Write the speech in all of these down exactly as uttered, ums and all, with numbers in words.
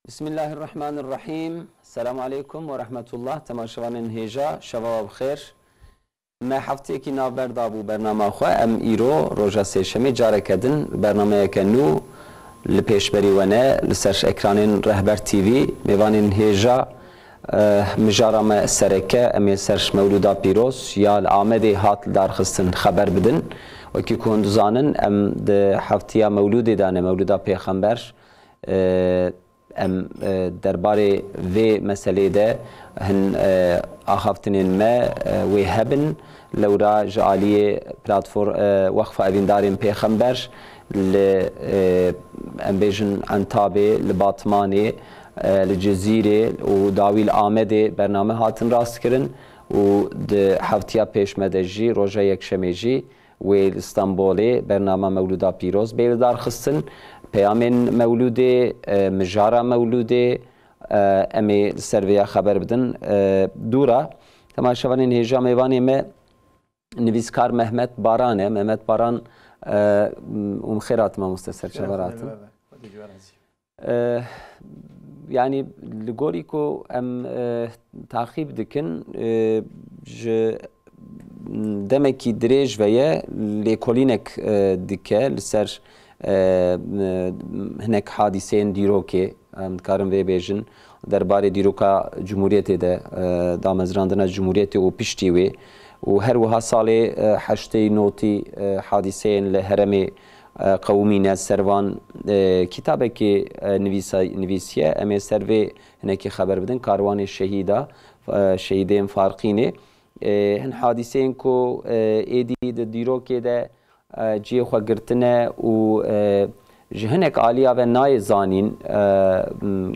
Bismillahirrahmanirrahîm. Selamu aleykum ve rahmetullah. Temaşevanên hêja, şeva we bi xêr. Me heftiyekî navber dabû bernama xwe. Em îro roja sêşemê careke din bernameyeke nû li pêşberî we ne. Li ser ekranên Rehber T V mêvanên hêja, eh, mijara me sereke, em ê ser Mewlûda Pîroz ya li Amedê hat lidarxistin xeber bidin. Wekî ku hûn dizanin, em di heftiya Mewlûdê de ne, Mewlûda Pêxember. Eh, em, eh, derbarê vê meselê de hin, eh, axaftinên me, eh, wê hebin. Lewra ji aliyê platform, eh, Wexfa Evîndarên Pêxember li, eh, em bêjin Entabê, li Batmanê, eh, li Cizîrê û dawî li Amedê bername hatin rastkirin û di heftiya pêş me de jî, roja yekşemê jî, wê li Stenbolê bernama Mewlûda Pîroz bê lidarxistin. Peyamên Mewlûdê, e, mijara Mewlûdê, e, em ê li ser vêya xeber bidin. E, dûra temaşevanên hêja, mêvanê me nivîskar Mehmet Baran e. Mehmet Baran, e, û xêr hatin mamoste, ser çava hatin. Eh, yanî li gorî ku em, eh, taxîb dikin, eh, ji demekî dirêj ve ye lêkolînek, eh, dike li ser, eh, hinek hadîseyên dîrokê, em dikarin vê bêjin, derbarê dîroka Cumhuriyetê de, eh, damezrandina Cumhuriyetê û piştî wê û her wiha salê, eh, heştê notî, eh, hadîseyên li heremê, e, qewimîne ser van, e, kitabekî, e, nivîsa-, nivîsiye. Em ê ser vê hinekî xeber bidin. Karwanê Şehîda, e, Şehîdên Farqînê. E, hin hadîseyên ku, e, êdî di dîrokê de, e, cihê xwe girtine û, e, ji hinek aliya ve nayê zanîn, e, m,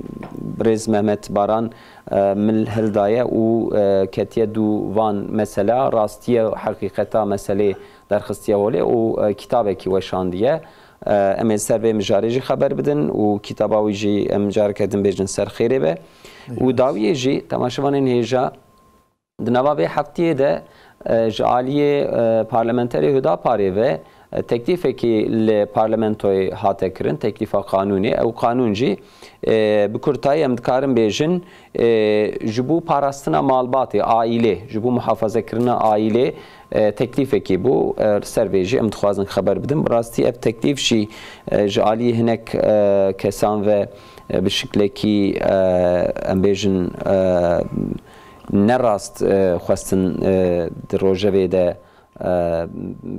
birêz Mehmet Baran, e, mil hildaye û, e, ketiye dû van mesela, rastiye û heqîqeta meselê derxistiye holê û, e, kitabekî weşandiye. E, em ê ser vê mijarê jî xeber bidin û kitaba wî jî em careke din bêjin ser xêrê be. Û dawiyê jî temaşevanên hêja, di nava vê heftiyê de, e, ji aliyê, e, parlamenterê Hudaparê ve, e, teklîfekî li parlamentoyê hate kirin, teklîfa qanûnê. Ew qanûn jî, e, bi kurtayî em dikarin bêjin, e, ji bo parastina malbatê, aîlê, ji bo muhafazekirina aîlê, e, teklîfekî bû. E, li ser vê jî em dixwazin xeber bidin. Bi rastî ev teklîf jî, e, ji alî hinek, e, kesan ve, e, bi şiklekî, e, em bêjin, e, nerast, e, xwestin, e, di rojevê de, e,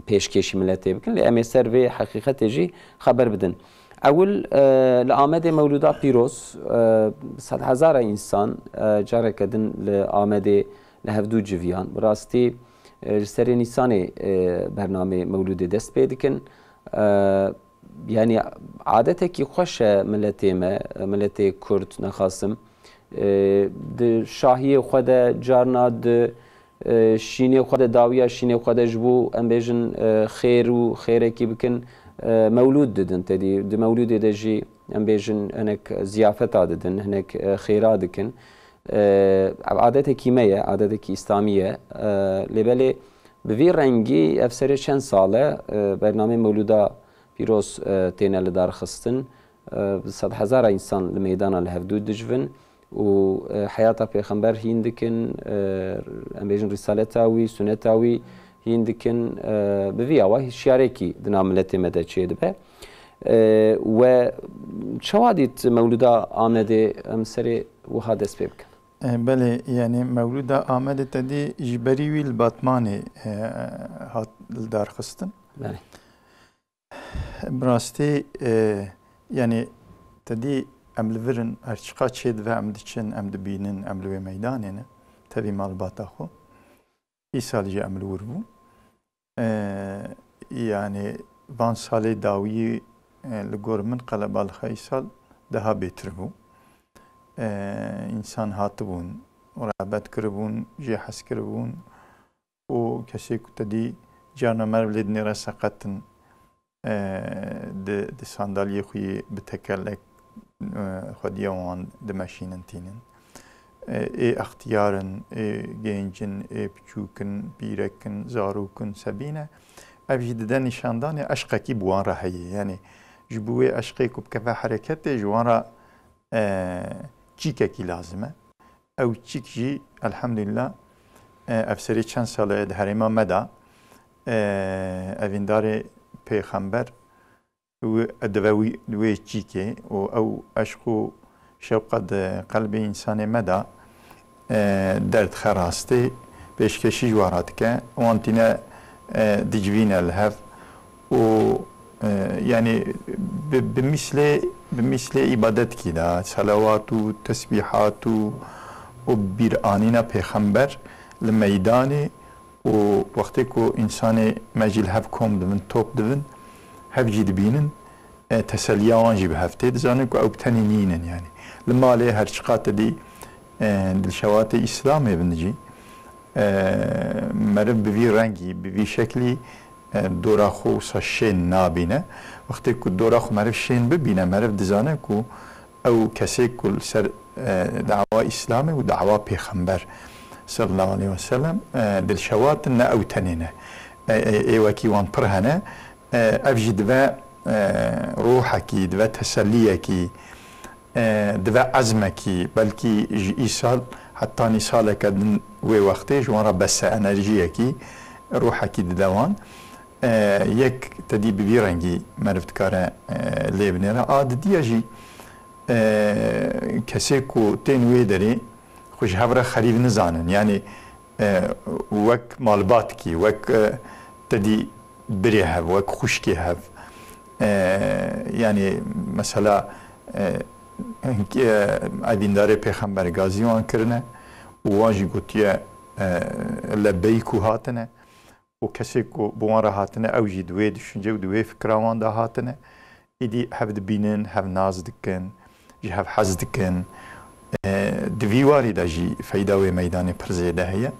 pêşkêşî miletê bikin. Lê em ê ser vê heqîqetê jî xeber bidin. Ewil, e, li Amedê Mewlûda Pîroz, e, sedhezara însan, e, careke din li Amedê li hevdû civiyan. Bi rastî, e, ji serê Nîsanê, e, bernamê Mewlûdê dest pê dikin. E, yanî adetekî xweş e miletê me, miletê Kurd, nexasim. E, di şahiyê xwe de carna di, e, şînê xwe de, dawiya şînê xwe de ji bo, em bêjin, e, xêr û xêrekî bikin, e, mewlûd didin. Tedî di mewlûdê de jî, em bêjin, hinek ziyafeta didin, hinek, e, xêra dikin. E, ev adetekî me ye, adetekî îslamî ye. E, lê belê bi vî rengî ev serê çend sal e, e, bernamê Mewlûda Pîroz, e, têne lidarxistin. E, bi sedhezara însan li meydana li hevdû dicivin û, e, heyata Pêxember hîn dikin, e, em bêjin rîsaleta wî, suneta wî hîn dikin. E, bi vî awa hişyarekî di nav miletê me de çêdibe. E, we çawa dît Mewlûda Amedê, em serê wiha dest pê bikin? E, belê, yanî Mewlûda Amedê te dî ji berî wî li Batmanê, e, hat lidarxistin. Belê. Bi rastî, e, yanî te dî em li vir in, her çiqa çêdibe em diçin, em dibînin, em li wê meydanê ne, tevî malbata xwe. Îsal jî em li wir bûn. E, yanî van salê dawiyî, e, li gor min qelebalixa îsal daha bêtir bû. E, însan hatibûn, rexbet kiribûn, jê hez kiribûn û kesê ku te dî carna meriv lê dinêre seqet in, e, di, di sandaliyê xwe yê bi tekerlek, e, xwediya wan dimeşînin tînin. E, ê extiyar in, ê gênc in, ê piçûk in, pîrek in, zarok in, sebîne. Ev jî dide nîşandanê eşqekî bi wan re heye. Yanî ji bo wê eşqê ku bikeve hereketê ji wan re e, çîkekî lazim e. Ew çîk jî elhamdulillah, e, ev serê çend sale di herêma me de, e, evîndarê pêxember û dive wî, wê çîkê û ew eşq û şewqa di qelbê însanê me de, e, derdixe rastê, pêşkêşî ji wan re dike. Wan tîne, e, dicivîne li hev û, e, yanî bi, bi mîslê, bi mîslê îbadetkî de, selawat û tesbîhat û, û bîranîna pêxember li meydanê û wextê ku însanê me jî li hev kom dibin, top dibin, hev jî dibînin, e, teseliya wan jî bi hev tê. Dizanin ku ew bi tenê nînin, yanî. Li malê her çiqat te dî, e, dilşewatê Îslamê bin jî, e, meriv bi vî rengî, bi vî şeklî, e, dora xwe wisa şên nabîne. Wextê ku dora xwe meriv şên bibîne, meriv dizane ku ew kesê ku li ser, e, dawa Îslamê û dawa Pêxember sallallahu aleyhi ve sellem, e, dilşewat in, ne ew tenê ne. E, e, ê wekî wan pir hene. E, ev jî dive, e, ruhekî, dive teselliyekî, e, dive ezmekî, belkî ji îsal hetanî saleke din wê wextê ji wan re bes e, enerjiyekî, ruhekî dide wan. E, yek te dî bi vî rengî meriv dikare, e, lê binêre. A didiye jî, e, kesê ku tên wê derê xwe ji hev re xerîb nizanin. Yanî, e, wek malbatkî, wek, e, te dî birê hev, wek xwişkê hev. E, yanî mesela, e, hinkî, e, evîndarê Pêxember gazî wan kirine û wan jî gotiye, e, lebeyk û hatine. Û kesê ku bi wan re hatine, ew jî di wê düşünce û di wê fikra wan de hatine. Îdî hev dibînin, hev nas dikin, ji hev hez dikin. E, di vî warî de jî feyda wê meydanê pir zêde heye.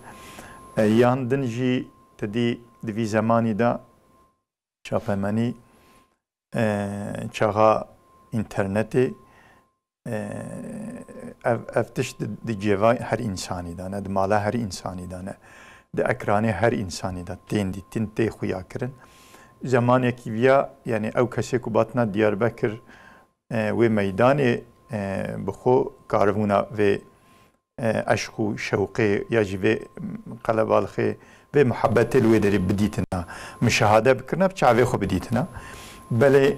E, yan din jî te dî di vî zemanî de çapemenî, e, çaxa înternetê, e, ev, ev tişt di, di cêva her însanî de ne, di mala her însanî de ne, di ekranê her însanî de tên dîtin, tê xuya kirin. Zemanekî viya, yanî ew kesê ku batina Diyarbekir, e, wê meydanê, e, bi xwe karibûna vê, e, eşq û şewqê ya jî vê qelebalixê, vê muhebbetê li wê derê bidîtina, muşahede bikirina, bi çavê xwe bidîtina. Belê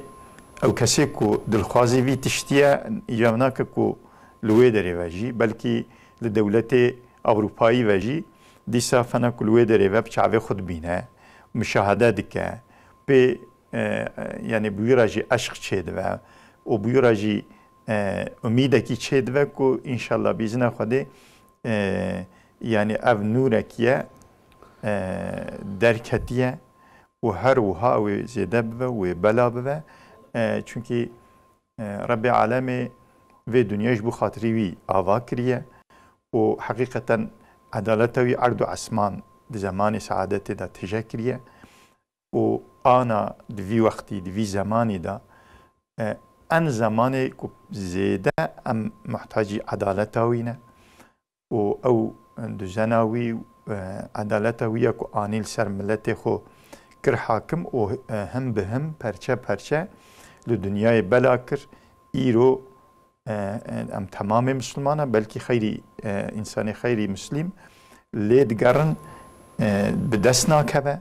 ew kesê ku dilxwazî vî tiştî ye, îcav nake ku li wê derê ve jî, belkî li dewletê Ewropayî ve jî, dîsa fena ku li wê derê ve bi çavê xwe dibîne, muşahede dike, pê e, e, yanî bi wî re jî eşq çêdibe û bi wî re jî, e, umîdekî çêdibe ku înşallah bi îzna Xwedê, e, yanî ev nûrekî ye, e, derketiye û her wiha wê zêde bibe, wê bela bibe. E, çunkî, e, Rebbê Alemê vê dinyayê ji bo xatirî wî ava kiriye û heqîqeten edaleta wî erd û esman di zemanê seadetê de tije kiriye. Û ana di vî wextî, di vî zemanî de, e, en zemanê ku zêde em muhtacî edaleta wî ne û ew duzena wî, e, edaleta wî ye ku anî li ser miletê xwe kir hakim û, e, him bi him, perçe perçe li dinyayê bela kir. Îro, e, e, em temamê misilmana, belkî xeyrî, e, însanê xeyrî mislîm lê digerin, e, bi dest nakeve.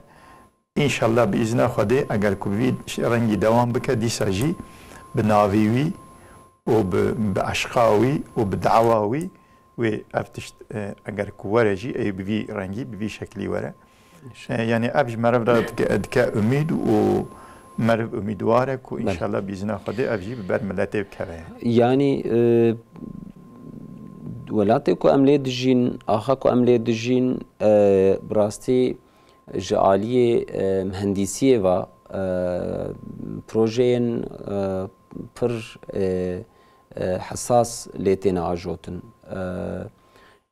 Înşallah bi îzna Xwedê eger ku bi vî rengî dewam bike, dîsa jî bi navê wî û bi, bi eşqa wî û bi dawa wî wê ev tişt, e, eger ku were jî, ê bi vî rengî, bi vî şeklî were. E, yanî ev ji meriv re dike, dike umîd û meriv umîdwar e ku Belê. înşallah bi îzna Xwedê ev jî bi ber miletê bikeve. Yanî, e, welatê ku em lê dijîn, axa ku em lê dijîn, e, bi rastî ji aliyê, e, mihendîsiyê ve, e, projeyên, e, pir, e, e, hesas lê têne ajotin. E,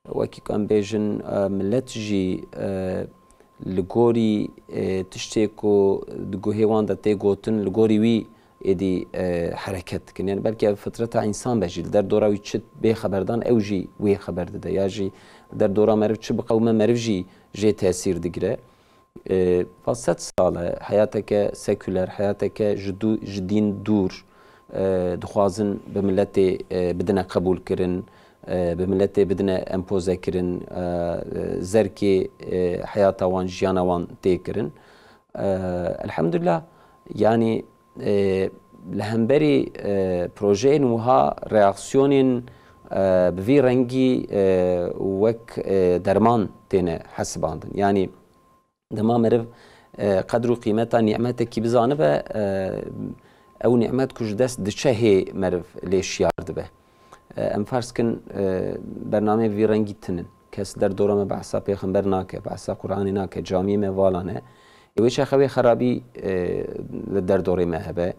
wekî ku em bêjin, e, milet jî, e, li gorî, e, tiştê ku di guhê wan de tê gotin, li gorî wî êdî, e, hereket dikin. Yani belkî ev fitreta însan be jî, li derdora wî çi bê xeberdan, ew jî wê xeber dide. Ya jî li derdora meriv çi biqewime, meriv jî jê tesîr digire. E, va sed sal e, heyateke seküler, heyateke ji dû-, ji dîn dûr, e, dixwazin bi miletê, e, bidine qebûl kirin, e, bi miletê bidine empoze kirin, e, e, zerkê, e, heyata wan, jiyana wan tê kirin. E, elhamdulillah, yanî, e, li hemberî, e, projeyên wiha reaksiyonên, e, bi vî rengî, e, wek, e, derman têne hesibandin. Yanî, dema meriv, e, qedr û qîmeta nîmetekî bizanibe, e, ew nîmet ku ji dest diçe hê meriv lê şiyar dibe. E, em ferz kin, e, bernameyê vî rengî tinin. Kes derdora me behsa pêxember nake, behsa Qur'anê nake, camiyê me vala ne. Ê wê çaxê wê xerabî, e, li derdorê me hebe.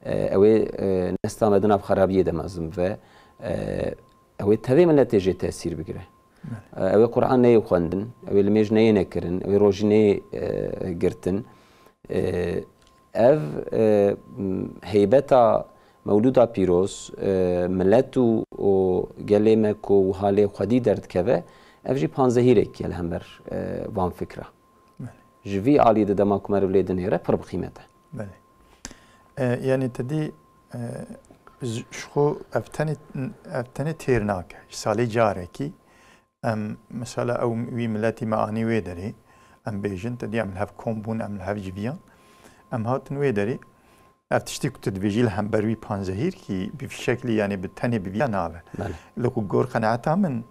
E, ew ê, e, nesta me di nav xerabiyê de mezin bibe. E, ew ê tevê miletê jê tesîr bigire. E, ew ê Qur'an neyê xwendin, ew ê limêj neyê nekirin, ew ê rojî neyê, e, girtin. E, ev, e, m, heybeta Mewlûda Pîroz, e, milet û, û gelê me ku wiha lê xwedî derdikeve, ev jî panzehîrek ye li hember, e, van fikra. Belê. Ji vî alî de dema ku meriv lê dinêre pir bi qîmet e. Belê. E, yanî te dî, e, ji, ji xwe ev tenê, ev tenê têr nake. Ji salê carekî em, mesela ew wî miletî me anî wê derê, em bêjin, te dî em li hev kom bûn, em li hev civiyan. Em hatin wê derê. Ev tiştî ku tu dibêjî li hember wî panzehîrkî bi vî şeklî, yanî bi tenê bi vîya nave. Belê. Li ku gor qenaeta min,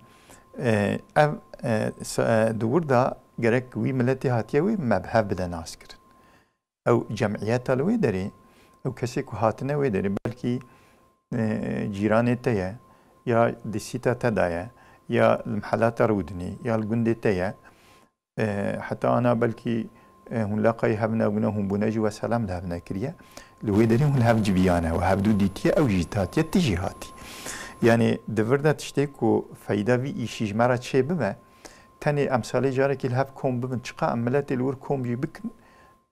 e, ev, e, se-, e, di wir de gerek wî miletê hatiye wê me bi hev bide nas kirin. Ew cemiyeta li wê derê, ew kesê ku hatine wê derê, belkî, e, cîranê te ye, ya di sîta te de ye, ya li mehela te rûdinî, ya li gundê te ye. E, heta ana belkî, e, hûn laqayî hev nebûne, hûn bûne jî we selam li hev nekiriye. Li wê derê hûn hev civiyane, we hevdû dîtiye, ew jî hatiye, tu jî hatî. Yanî di vir de tiştê ku feyda vî îşî ji me re çê bibe, tenê em salê carekî li hev kom bibin, çiqa em miletê li wir kom jî bikin,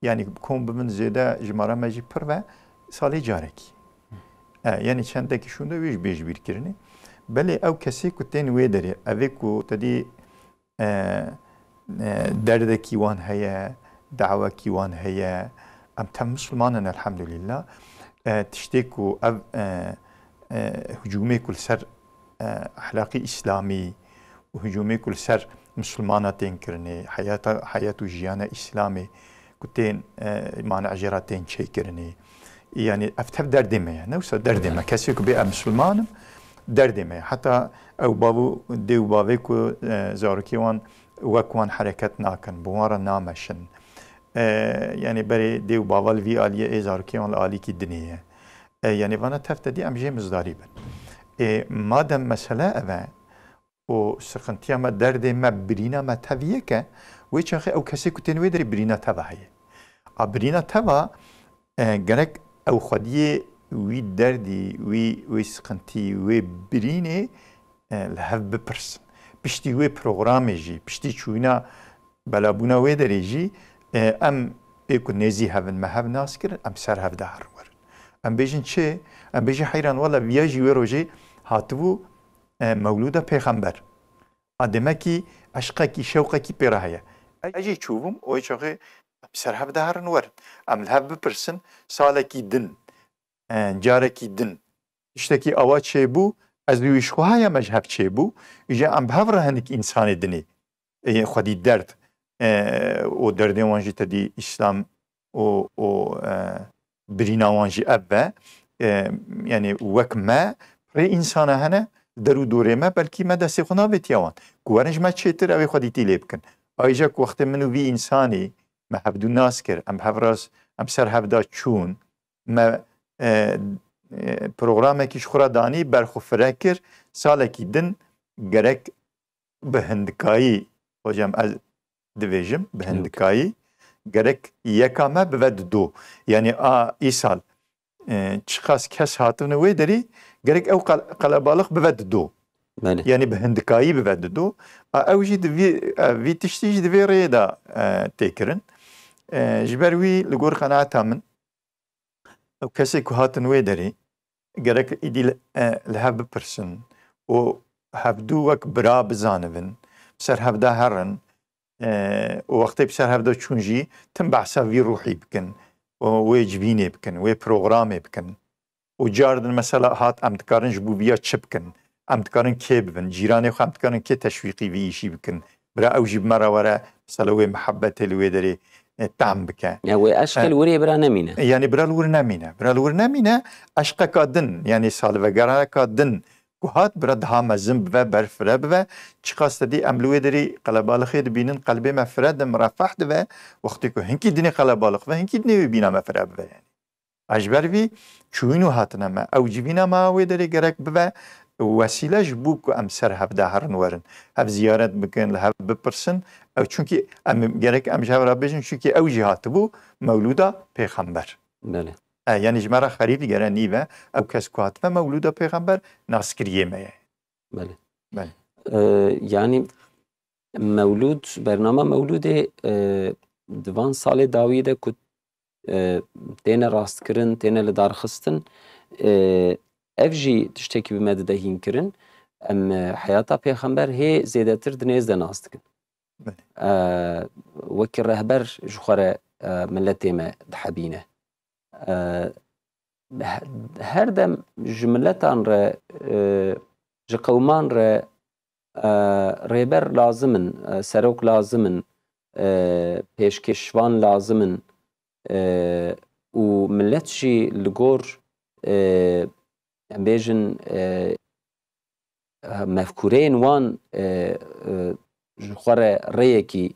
yanî kom bibin zêde jimara me jî pir be, salê carekî. E, yanî çendekî şûnde wê jî bê ji bîr kirinê. Belê ew kesê ku tên wê derê, evê ku te dî, e, e, derdekî wan heye, dawekî wan heye, em tev misilman in elhamdulillah. E, tiştê ku ev, e, e, hicûmê ku li ser, e, ehlaqî îslamî û hicûmê ku li ser misilmana tên kirinê, heyata, heyat û jiyana îslamê ku tên, e, mane jê re tên çêkirinê. Yanî ev tev derdê me ye. Ne wisa derdê me. Kesê ku bê em misilman im, derdê me ye. Heta ew bav û dê û bavê ku, e, zarokê wan wek wan hereket nakin, bi wan re nameşin. E, yanî berê dê û bava li vî aliyê ê zarokê wan li alîkî dinê ye. E, yanî vana tev te dî em jê mizdarî bin. E, madem mesele ev e, û siqintiya me, derdê me, birîna me tev yek e, wê çaxê ew kesê ku tên wê derê birîna teva heye. A birîna teva, e, gerek ew xwediyê wî derdî, wî, wî siqintî, wê birînê, e, li hev bipirsin. Piştî wê programê jî, piştî çûyîna belabûna wê derê jî, e, em ê ku nêzî hev in, me hev nas kirin, em ser hev de herin werin. Em bêjin çi? Em bêjin heyran, wela viya jî wê rojê hatibû, e, Mewlûda Pêxember. A demekî eşqekî, şewqekî pê re heye. Ez jî çûbûm, û çaxê em ser hev de herin werin. Em li hev bipirsin, salekî din, e, carekî din, tiştekî awa çêbû, ez û wî ji xwe heye me ji hev çêbû, îja em bi hev re hinek însanê dinê, ê xwedî derd, e, û derdê wan jî te dî îslam û, û, e, birîna wan jî ev be. E, yanî wek me pirê însana hene, der û dorê me, belkî me destê xwe navêtiya wan. Ku werin ji me çêtir, ew ê xwedîtî lê bikin. Ayrıca ku wextê min û vî însanî me hevdû nas kir, em bi hev re, em ser hev de çûn, me, e, e, programekî ji xwe re danî, ber xwe fire kir, salekî din gerek bi hindikayî, hocam, ez dibêjim, bi hindikayî gerek yeka me bive dido. Yanî a îsal, e, çiqas kes hatine wê derî, gerek ew qel-, qelebalix bive dido. Belê. Yanî bi hindikayî bive dido. A ew jî di vî, e, vî tiştî jî di vê rêyê de, e, tê kirin. E, ji ber wî li gor qenaeta min, ew kesê ku hatin wê derê, gerek îdî li, e, li hev bipirsin û hevdû wek bira bizanibin, bi ser hev de herin, e, û wextê bi ser hev de çûn jî tim behsa vî ruhî bikin û wê civînê bikin, wê programê bikin. û cardin mesela hat em dikarin ji bo viya çi bikin, em dikarin kê bibin, cîranê xwe em dikarin kê teşwîqî vî îşî bikin, bira ew jî bi me re were, mesela wê mihebetê li wê derê, e, tam bike. Ya wê eşqê E, li wirê bira nemîne. E, yanî bira li wir nemîne. Bira li wir nemîne, eşqeka din, yanî salvegereka din ku hat bira daha mezin bibe, berfire bibe. Çiqas te dî em li wê derê qelebalixê dibînin, qelbê me fire de mirefeh dibe. Wextê ku hinkî dinê qelebalix ve, hinkî dinê wê bîna me fire bibe yanî. A ji ber vî çûyîn û hatina me, ew civîna me wê derê gerek bibe wesîle ji bo ku em ser hev de herin werin, hev ziyaret bikin, li hev bipirsin. Ew çunkî em gerek em ji hev re bêjin, çunkî ew jî hatibû mewlûda pêxember. Belê. E, yanî ji me re xerîb digere nîve, ew kes ku hatibe mewlûda pêxember naskiriyê me ye. Belê. Belê. E, yanî mewlûd, bernama mewlûdê, e, di van salê dawî de ku, e, têne rastkirin, têne lidarxistin, e, ev jî tiştekî bi me dide hînkirin. Em, e, heyata pêxember hê zêdetir di nêz de nas dikin. Belê. E, wekî rehber ji xwe re, e, miletê me dihebîne. E, he-, her dem ji miletan re, e, ji qewman re, e, rêber lazim in, e, serok lazim in, e, pêşkêşvan lazim in, e, û milet jî li gor, e, em bêjin, e, mefkûreyên wan, e, e, ji xwe re rêyekî,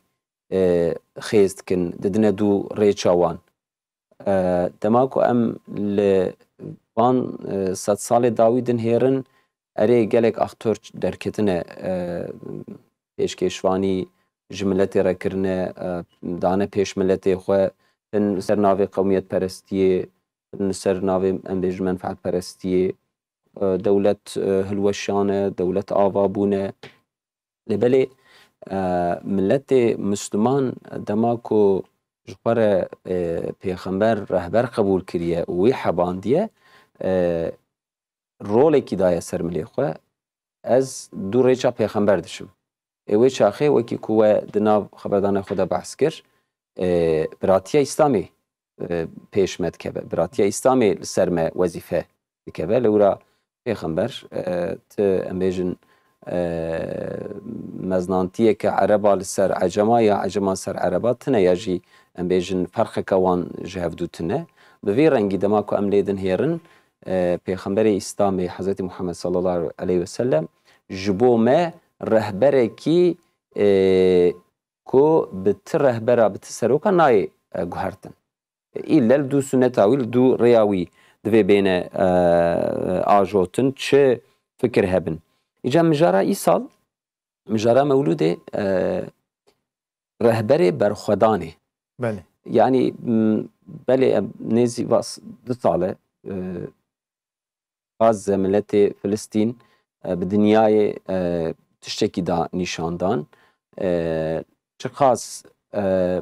e, xêz dikin, didine dû rêça wan. E, dema ku em li van, e, sedsalê dawî dinihêrin, erê gelek aktor derketine, e, pêşkêşvanî ji miletê re kirine, e, dane pêş miletê xwe, hin li ser navê qewmiyetperestiyê, hin li ser navê, em bêjin, menfaetperestiyê, e, dewlet, e, hilweşane, dewlet ava bûne. Lê belê, e, miletê Misliman dema ku ji xwe re, e, pêxember, rehber qebûl kiriye û wî hebandiye, e, rolekî daye ser milê xwe, ez dû rêça pêxember dişim. Ê wê çaxê wekî ku we di nav xeberdana xwe de behs kir, e, biratiya Îslamê, e, pêş me dikeve. Biratiya Îslamê li ser me wezîfe dikeve. Li wira pêxember, e, ti em bêjin, e, meznantiyeke ereba li ser ecema ya ecema ser ereba tine ya jî em bêjin ferqeke wan ji hevdû tine. Bi vî rengî dema ku em lê dinhêrin, e, pêxemberê Îslamê Hezretî Muhammed sallallahu aleyhi ve sellem ji bo me rehberekî, e, ku bi ti rehbera, bi ti seroka nayê, e, guhertin. Îlle li dû sunneta wî, li dû rêya wî divê bêne, e, ajotin, çi fikir hebin. Îca mijara îsal, mijara mewlûdê, e, rehberê berxwedanê. Belê. Yanî, m, belê em nêzî vas du sal e, e, Gazze, miletê Filistîn, e, bi dinyayê, e, tiştekî da nîşandan. E, çiqas, e,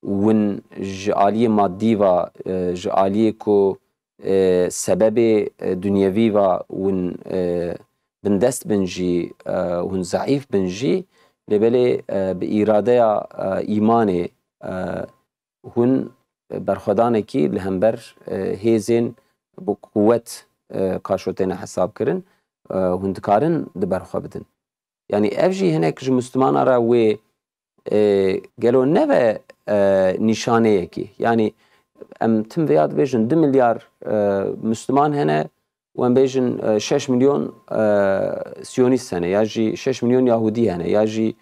win ji aliyê madî va, e, ji aliyê ku, e, sebebê, e, dunyevî va win, e, bindest bin jî, e, hûn zeîf bin jî, lê belê, e, bi îradeya, e, îmanê, e, hûn berxwedanekî li hember, e, hêzên bi quwet, e, ka şo têne hesab kirin, e, hûn dikarin di ber xwe bidin. Yanî ev jî hinek ji Muslimana re wê, e, gelo neve, e, nîşaneyekî. Yanî em tim vêya dibêjin du milyar, e, Musliman hene, û em bêjin, e, şeş milyon, e, Siyonîst hene, ya jî şeş milyon Yahudî hene, ya jî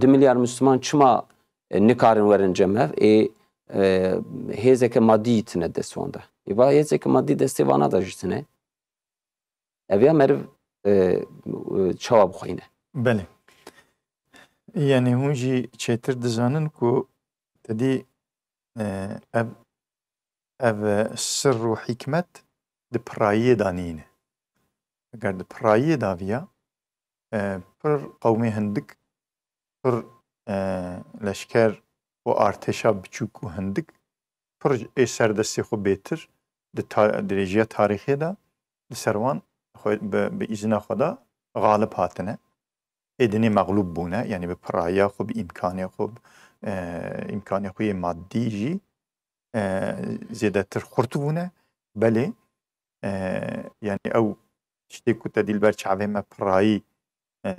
du milyar Musliman çima, e, nikarin werin cem hev? Ê, e, hêzeke madî tine dest wan de. Ê va hêzeke madî destê vana de jî tine. Ev ya meriv, e, e, çawa bixwîne? Belê. Yanî hûn jî çêtir dizanin ku te dî, e, ev, ev sir û hikmet di pirayiyê de nîne. Eger di pirayiyê de viya, e, pir qewmê hindik, pir, e, leşker û artêşa biçûk û hindik, pir ê ser destê xwe bêtir di ta-, dirêjiya tarîxê de li ser wan xwe bi, bi îzina xwe de xalib hatine. Ê dinê mexlûb bûne, yanî bi pirayiya xwe, bi îmkanê xwe, bi, e, îmkanê xwe yê madî jî, e, zêdetir xurt bûne. Belê, E, yanî ew tiştê ku te dî li ber çavê me pirayî, e,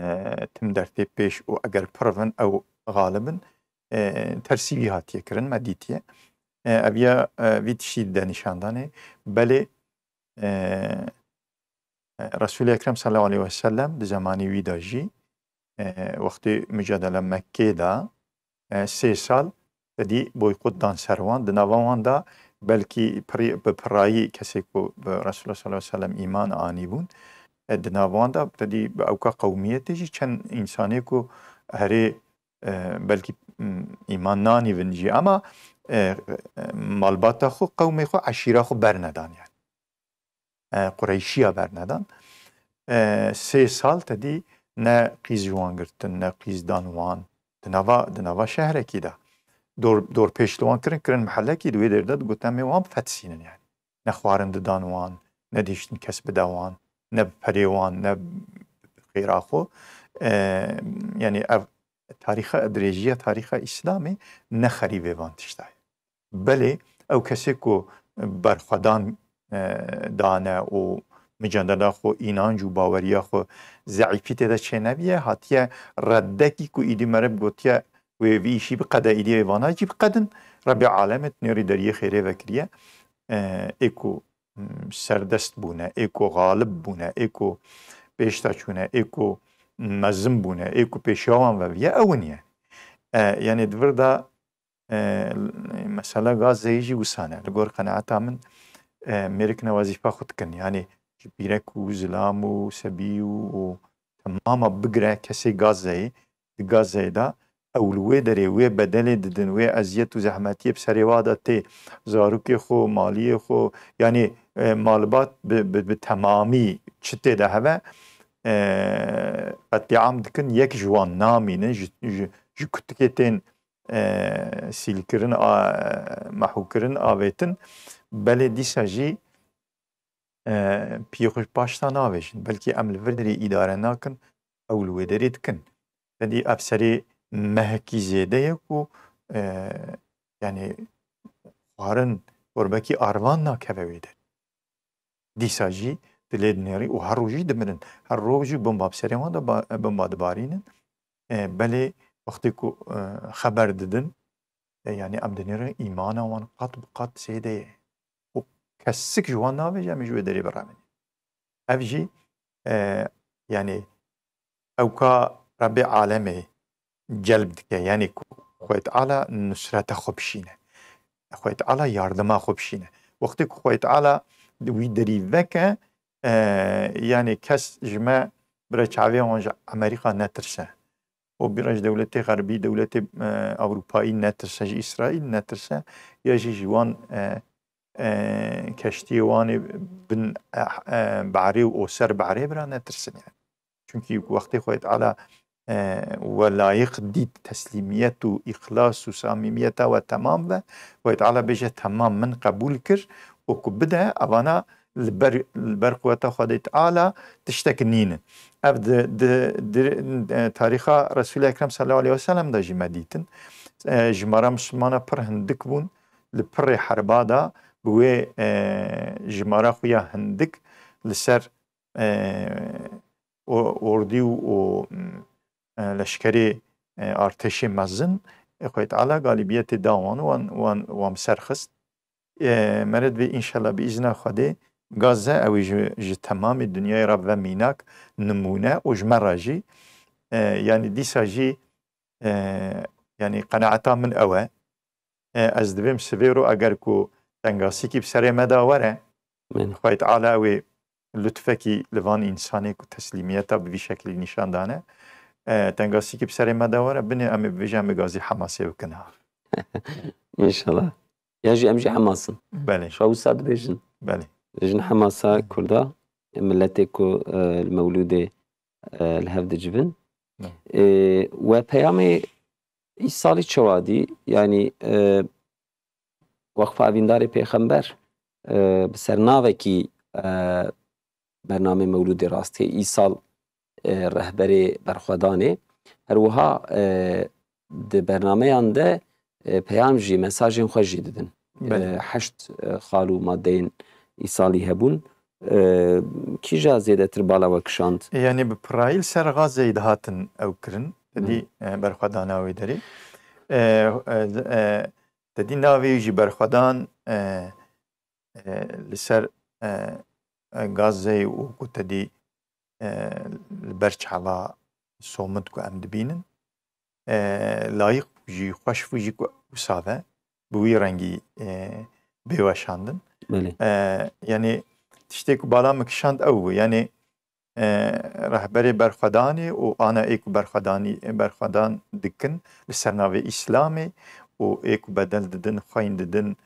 tim dertê pêş û eger pir bin ew xalib in, e, tersî wî hatiye kirin, me dîtiye. E, ev ya, e, vî tiştî dide nîşandanê. Belê, e, e, Resûlê Ekrem sallallahu aleyhi ve sellem di zemanî wî de jî, e, wextê micadele Mekkê de, e, sê sal te dî boykot dan ser wan. Di nava wan de belkî pirî-, bi pirayî kesê ku bi Resulullah sallallahu aleyhi ve sellem îman anîbûn, e, di nava wan de te dî bi ewka qewmiyetê jî çend însanê ku herê, e, belkî, m, îman nanîvin jî ama, e, e, malbata xwe, qewmê xwe, eşîra xwe bernedan yani. E, Qureyşiya bernedan. E, sê sal te dî ne qîz ji wan girtin, ne qîz dan wan. Di nava, di nava şehrekî de. Dor, dorpêç li wan kirin, kirin mihellekî, di wê derê de digot, em ê wan bifetisînin yani. Ne xwarin didan wan, ne dihiştin kes bide wan, ne bi perê wan, ne bi xêra xwe. E, yani ev tarîxa, dirêjiya tarîxa Îslamê ne xerîbê van tişta ye. Belê ew kesê ku berxwedan, e, dane û micadela xwe, înanc û baweriya xwe zeîfî tê de çênebiye, hatiye reddekî ku îdî meriv gotiye wê vî îşî biqede, îdî ê vana jî biqedin, Rebê Alemê nêrî deriyê xêrê vekiriye. E, ê ku, m, serdest bûne, ê ku xalib bûne, ê ku pêşta çûne, ê ku mezin bûne, ê ku pêşiya wan veviye, ew in ye. E, yani di vir de E, mesela Gazze'yê jî wisa ne. Li gor qenaeta min, e, mêrik ne wezîfa xwe dikin. Yani ji pîrek û zilam û sebî û, û temama bigire kesê Gazze'yê, di Gazze'yê de ew li wê derê wê bedelê didin, wê eziyet û zehmetiyê bi serê wa de tê. Zarokê xwe, maliyê xwe, yani, e, malbat bi, bi, bi temamî çi tê de heve, e, qetlîam dikin, yek ji wan namînin, ji, ji, ji kutikê tên e, sîlkirin, a, mehûkirin, avêtin, belê dîsa jî, e, piyê xwe ji paş de navêjin. Belkî em li vir derê îdare nakin, ew li wê derê dikin. Te dî ev serê mehekî zêde ye ku, e, yani xwarin, çorbekî arvan nakeve wê derê. Dîsa jî dilê dinêrî û her rojî dimirin. Her rojî bomba bi serê wan de ba-, bomba dibarînin. E, belê wextê ku, e, xeber didin, e, yani em dinêrin îmana wan qat bi qat zêde ye. Û kesik ji wan navêje em ê ji wê derê birevin. Ev jî, e, yani ewka Rebê Alemê celb dike, yani ku Xwedê Teala nusreta xwe bişîne. Xwedê Teala yardima xwe bişîne. Wextê ku Xwedê Teala wî derî veke, e, yani kes ji me bira çavê wan ji Amerîka netirse. Û bira ji dewletê xerbî, dewletê, e, Ewropayî netirse, ji Îsraîl netirse, ya jî ji wan, e, e, keştiyê wan ê bin, e, e, behrê û ser behrê bira netirsin yani. Çunkî wextê Xwedê Teala, e, we layiq dît teslîmiyet û îxlas û samîmiyeta we temam ve, Xwedê Teala bêje, temam, min qebûl kir û ku bide, evana li ber, li ber quweta Xwedê Teala tiştek nînin. Ev di, di, di, e, tarîxa Resûlê Ekrem sallallahu aleyhi ve sellem de jî me dîtin. E, jimara Misilmana pir hindik bûn, li pirê herba de bi wê, e, jimara xwe ya hindik li ser, e, o-, ordî û, û, e, leşkerê, e, artêşê mezin, e, Xwedê Teala galibiyetê da wan, wan, wan, wan bi ser xist. E, meret vê înşallah bi îzna Xwedê Gazze ew ê ji, ji temamê dinyayê re ve mînak, nimûne û ji me re jî, e, yani dîsa jî, e, yani qenaeta min ew e. E, ez divêm sivêro eger ku tengasîkî bi serê me de were, Amin. Xwedê Teala wê lutfekî li van însanê ku teslîmiyeta bi vî şeklî nîşan dane, e, tengasîkî bi serê me de were, binê em ê bibêjin em ê gazî Hemasê bikin ha. Înşallah. Ya jî em jî Hemas in. Belê. Şa wisa dibêjin. Belê. Dibêjin Hemasa Kurda, miletê ku, e, li mewlûdê, e, li hev dicivin. Belê. E, we peyamê Îsalî çawa dî? Yanî, e, Weqfa Evîndarê Pêxember, e, bi ser navekî, e, bernamê Mewlûdê rastî Îsal, e, rehberê berxwedanê. Her wiha, e, di bernameyan de, e, peyam jî, mesajên xwe jî didin. Belê. E, heşt, e, xal û madeyên Îsalî hebûn. e, kîja zêdetir bala we kişand? Yanî bi pirayî li ser Gazeyê dihatin ew kirin. Te dî, e, berxwedana wê derê. E, e, e, te dî navê jî berxwedan, e, e, li ser, e, e, Gazeyê û ku te dî, e, li ber çava somit ku em dibînin, e, layîq bû jî, xweş bû jî ku wisa ve bi wî rengî, e, bê weşandin. Belê. E, yanî tiştê ku bala min kişand ew bû. Yanî, e, rehberê berxwedanê û ana ê ku berxwedanî, berxwedan dikin li ser navê Îslamê û ê ku bedel didin, xweyn didin,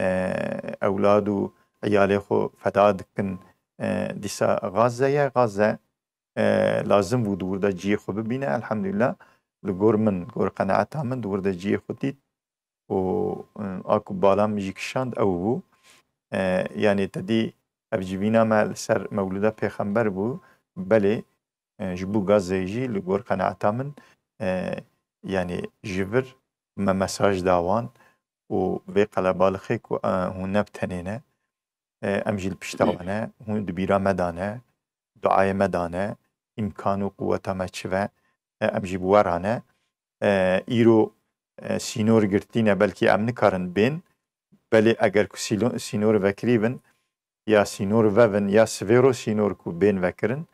e, ewlad û eyalê xwe feda dikin, e, dîsa Gaze ye. Gaze, e, lazim bû di wir de cihê xwe bibîne. Elhamdulillah, li gor min, li gor qenaeta min di wir de cihê xwe dît û, e, a ku bala min jî kişand ew bû. E, yanî te dî ev civîna me li ser Mewlûda Pêxember bû. Belê, e, ji bo Gazeyê jî li gor qenaeta min, e, yanî ji vir me mesaj da wan û vê qelebalixê ku, e, hûn ne bi tenê ne, e, em jî li pişta we ne, hûn di bîra me de ne, duayê me de ne, îmkan û quweta me çi ve, e, em jî bi we re ne. E, îro, e, sînor girtî ne, belkî em nikarin bên, belê eger ku sîlo-, sînor vekirî bin ya sînor vevin ya sivêro sînor ku bên vekirin,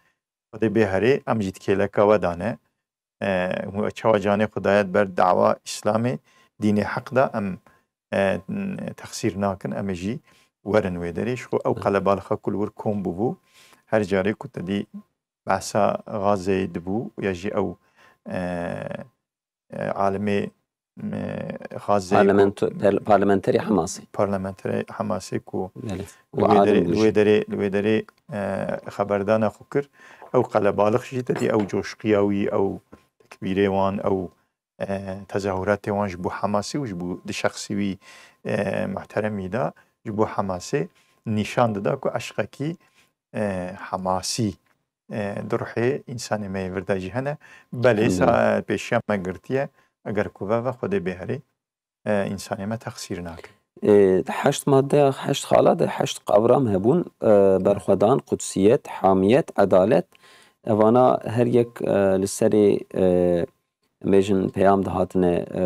Xwedê bê herê, em jî di kêleka we de ne. E, hûn çawa canê xwe daye ber dawa Îslamê, dînê heq de, em, e, texsîr nakin, em ê jî werin wê derê. Ji xwe ew qelebalixa ku li wir kom bûbû, her carê ku te dî behsa Gazeyê dibû ya jî ew, e, e, alimê, e, Gazeyê ku Parlamento-, per-, parlamenterê Hamasê. Parlamenterê Hamasê ku Belê. Û li wê alim derê, bû li wê jî. derê, li wê derê, e, xeberdana xwe kir. Ew qelebalix jî te dî ew coşqiya wî, ew tekbîrê wan, ew, e, tezahûratê wan ji bo Hamasê û ji bo di şexsî wî, e, muhteremî de ji bo Hamasê nîşan dida ku eşqekî, e, Hamasî, e, di ruhê însanê me yê vir de jî hene. Belê Elhamdulillah. sa-, pêşiya me girtiye, eger ku ve ve Xwedê bê herê, e, însanê me texsîr nake. E, di heşt maddeya, heşt xala de heşt qavram hebûn, e, berxwedan, qudsiyet, hamiyet, edalet. Evana her yek, e, li serê, e, em bêjin peyam dihatine, e,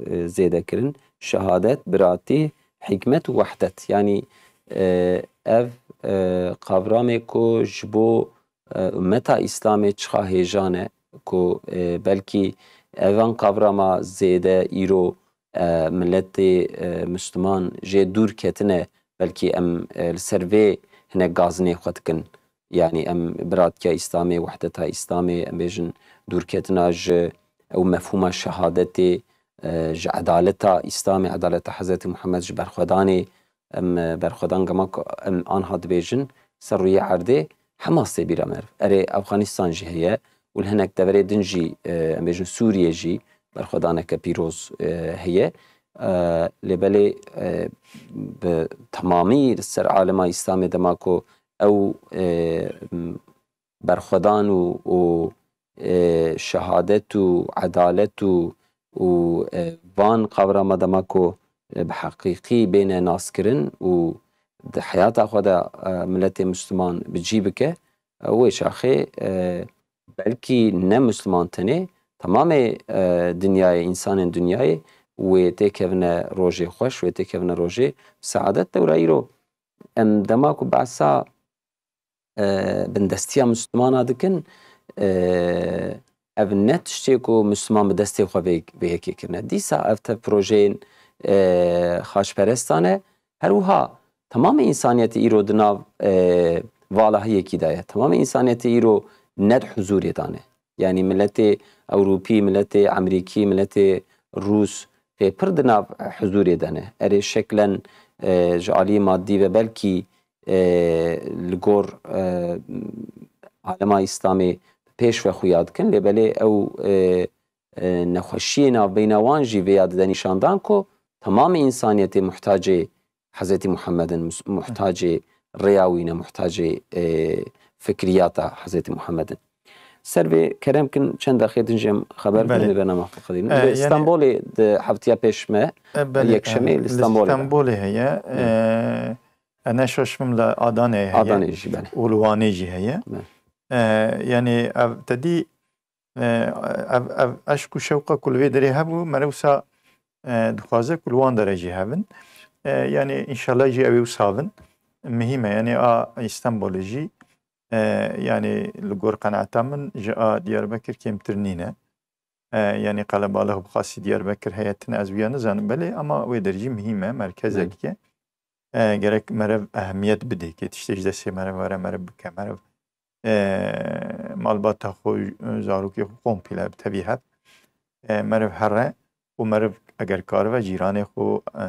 e, zêde kirin. Şehadet, biratî, hikmet û wehdet. Yanî, e, ev, e, qavramê ku ji bo, e, ummeta Îslamê çiqa hêja ne ku, e, belkî evan qavrama zêde îro, e, miletê, e, Misliman jê dûr ketine, belkî em, e, li ser vê hinek gazinê xwe dikin. Yanî em biratiya Îslamê, wehdeta Îslamê, em bêjin dûrketina ji ew mefhûma şehadetê, e, ji edaleta Îslamê, edaleta Hezretî Muhammed ji berxwedanê, em, e, berxwedan gema ku em anha dibêjin, ser rûyê erdê Hamas tê bîra me. Erê, Efxanistan jî heye û li hinek deverê din jî, e, em bêjin Sûriye jî berxwedaneke pîroz, e, heye. E, lê belê, e, bi temamî li ser alema Îslamê dema ku ew, e, berxwedan û, û, e, şehadet û edalet û, û, e, van qavrama dema ku, e, bi heqîqî bêne naskirin û di heyata xwe de, e, miletê Misliman bi cî bike, e, wê çaxê, e, belkî ne Misliman tenê, temamê, e, dinyayê, însanên dinyayê wê têkevine rojê xweş, wê têkevine rojê saadet. Dewra îro em dema ku behsa e, bindestiya Mislimana dikin, e, ev ne tiştê ku Misliman bi destê xwe vê, vê yekê kirine. Dîsa ev tev projeyên, e, xaçperestan e. Her wiha temamê însaniyetê îro di nav, e, valahiyekî de ye. Temamê însaniyetê îro ne di huzûrê de ne. Yanî miletê Ewropî, miletê Emerîkî, miletê Rûs, e, pir di nav huzûrê de ne. Erê şeklen, e, ji aliyê madî ve belkî, e, li gor, e, alema Îslamê pêş ve xuya dikin, lê belê ew, e, e, nexweşiyê navbeyna wan jî vêya dide nîşandan ku temamê însaniyetê muhtacê Hezretî Muhammedin, mus-, muhtacê rêya wî ne, muhtacê, e, fikriyata Hezretî Muhammedin. Ser vê kerem kin çend dexê din jî em xeber Belê. bidin, bernama xwe xedînin. E, Li yani, Stenbolê di heftiya pêş me, e, belê, yekşemê e, li li Stenbolê de. Stenbolê heye. Hı. E, E, ne şaş bim li Adanê heye. Adanê jî, belê. Û li Wanê jî heye. Belê. E, yanî ev te dî, e, ev, ev eşq û şewqa ku li vê derê hebû, meriv wisa, e, dixwaze ku li wan dere jî hebin. E, yanî înşallah jî ew ê wisa bin. Muhîm e, yanî a Îstanbulê jî, e, yanî li gor qenaeta min ji a Diyarbekir kêmtir nîne. E, yanî qelebalix bi xasî Diyarbekir heye, tine ez wiya nizanim. Belê, ama wê derê jî muhîm e, merkezek Belê. ye. E, gerek meriv ehemiyet bidê, kê tiştê ji destê meriv were, meriv bike, meriv, e, malbata xwe, zarokê xwe komple bi tevî heb. E, meriv here û meriv eger karibe cîranê xwe, e,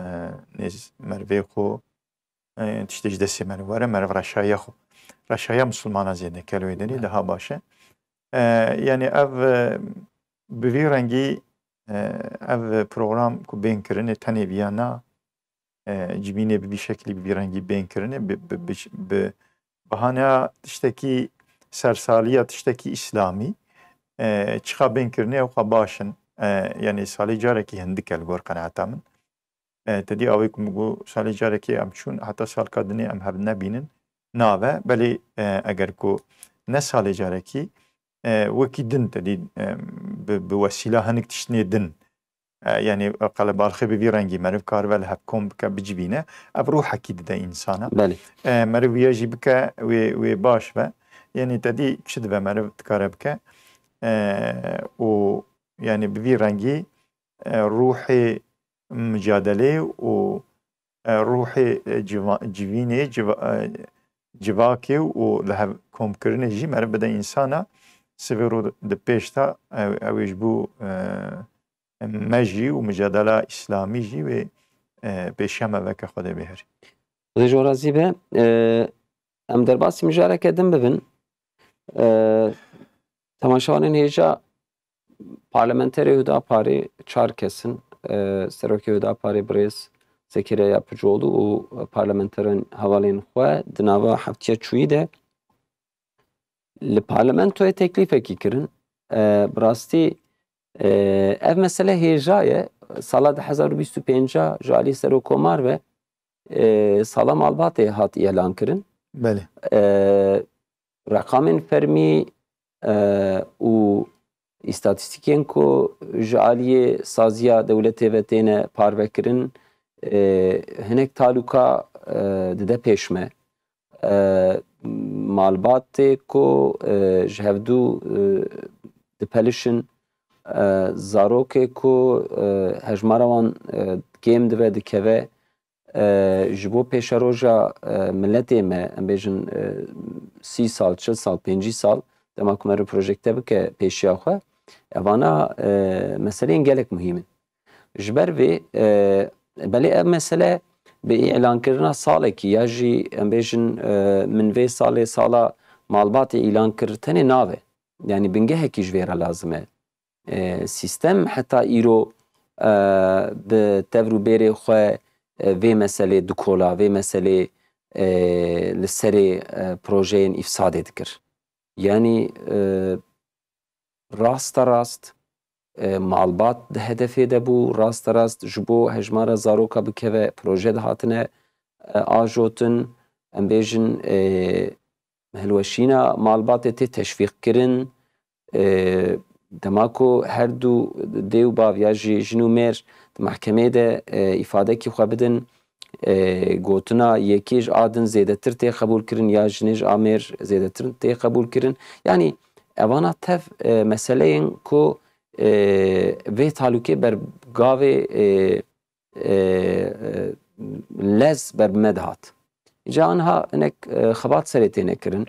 nêz merivê xwe, e, tiştê ji destê meriv were, meriv reşahiya xwe. Reşahiya misilmana zêde ke li wê derê Belê. daha baş e. E, yanî ev, e, bi vî rengî, e, ev program ku bên kirinê tenê viya na, e, civînê bi vî şeklî bi vî rengî bên kirinê, bi, bi, bi, bi bahaneya tiştekî sersaliya tiştekî îslamî, e, çiqa bên kirinê ew xwe baş in. E, yanî salê carekî hindik e li gor qenaeta min. E, te dî awê ku min got, salê carekê em çûn, heta salka dinê em hev nebînin, nabe. Belê, e, eger ku ne salê carekî, e, wekî din te dî, e, bi, bi wesîla hinek tiştinê din, e, yanî qelebalixê bi vî rengî meriv karibe li hev kom bike, bicivîne, ev ruhekî dide însana. Belê. E, meriv wiya jî bike, wê, wê baş be. Yanî te dî çi dibe meriv dikare bike? E, û yanî bi vî rengî, e, ruhê micadelê û, e, ruhê, e, civa-, civînê, civa-, e, civakê û li hev komkirinê jî meriv bide însana, sivê ro di pêş de, e, ew ê ji bo, e, me jî û micadela îslamî jî wê, e, pêşiya me veke Xwedê bihêrî. Xwedê ji we razî be. E, em derbasî mijareke din bibin. E, temaşevanên hêja, parlamenterê Hudaparê çar kes in. E, serokê Hudaparê birêz Zekeriya Yapıcıoğlu û parlamenterên hevalên xwe di nava heftiya çûyî de li parlamentoyê teklîfekî kirin. E, bi rastî, e, ev mesele hêja ye. Sala du hezar û bîst û pênc ji alî Serokkomar ve, e, sala malbatê hat îlan kirin. Belê. E, reqamên fermî, e, û îstatîstîkên ku ji aliyê saziya dewletê ve têne parvekirin, e, hinek talûka, e, dide pêş me. E, malbatê ku, e, ji hevdû, e, dipelişin, e, zarokê ku, e, hejmara wan, e, kêm dibe, dikeve, e, ji bo pêşeroja, e, miletê me, em bêjin, e, sî sal, çil sal, pêncî sal, dema ku meriv projekte bike pêşiya xwe, evana, e, meseleyên gelek muhîm in. Ji ber vê, e, belê ev mesele bi îlankirina salekî ya jî, em bêjin, e, min vê salê sala malbatê îlan kir, tenê nave. Yanî bingehekî ji vê re lazim e. E, sîstem heta îro, e, bi tevr û bêrê xwe, e, vê meselê dikola, vê meselê, e, li serê, e, projeyên îfsadê dikir. Yanî, e, rasterast, e, malbat di hedefê de bû, rasterast ji bo hejmara zaroka bikeve proje dihatine, e, ajotin, em bêjin, e, hilweşîna malbatê tê teşvîqkirin. E, dema ku her du dê û bav ya jî jin û mêr di mehkemeyê de, e, îfadekî xwe bidin, e, gotina yekê ji a din zêdetir tê qebûlkirin ya jinê ji a mêr zêdetir tê qebûlkirin. Yanî evana tev, e, meseleyên ku, e, vê talûkê ber gavê, e, e, e, lez ber bi me dihat. Îca anha hinek, e, xebat serê têne kirin.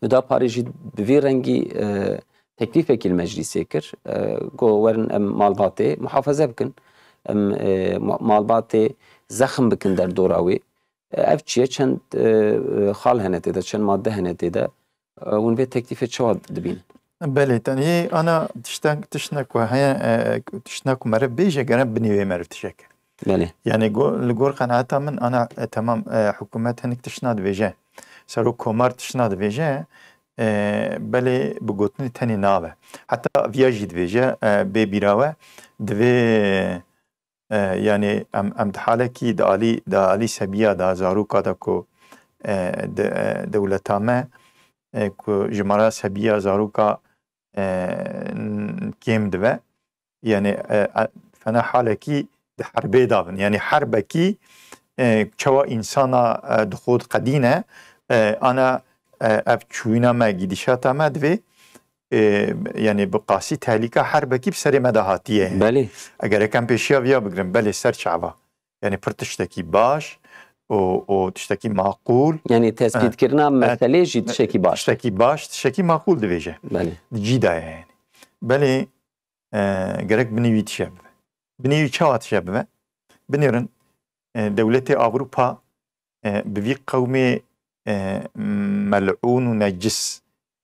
Hudaparê jî bi vî rengî, e, teklîfekî li meclîsê kir. E, got, werin em malbatê muhafaze bikin. Em, e, ma-, malbatê zexm bikin derdora wê. E, ev çi ye? Çend, e, e, xal hene tê de, çend madde hene tê de. E, hûn vê teklîfê çawa dibînin? Belê, tenê ana tiştek, tiştine ku heye, e, tiştine ku meriv bêje, gere binê wê meriv tişek. Belê. Yanî go-, li gor qenaeta min ana, e, temam, e, hikûmet hinek tiştine dibêje. Serok Komar tiştine dibêje, e, belê bi gotinê tenê nabe. Heta viya jî dibêje, e, bê bîra we, divê E, yanî em, em di halekî di alî, di alî sebiya de, zaroka de ku, e, de, e, dewleta me, e, ku jimara sebiya zaroka, e, n-, kêm dibe. Yanî, e, e, fena halekî di herbê de bin. Yanî herbekî, e, çawa însana, e, di xwe diqedîne, e, ana, e, ev çûyîna me, gidîşata me divê, e, yanî bi qasî tehlîka herbekî bi serê me de hatiye. Belê. Eger em pêşiya viya bigirin, belê ser çava. Yanî pir tiştekî baş û, û tiştekî maqûl. Yanî tespîtkirina E, meselê jî tiştekî baş. Tiştekî baş, tiştekî maqûl divêje. Belê. Di cî de ye yanî. Belê, e, gerek binê wî tije bibe. Binê wî çawa tije bibe? Binêrin, e, dewletê Ewropa, e, bi vî qewmê, e, melûn û necis,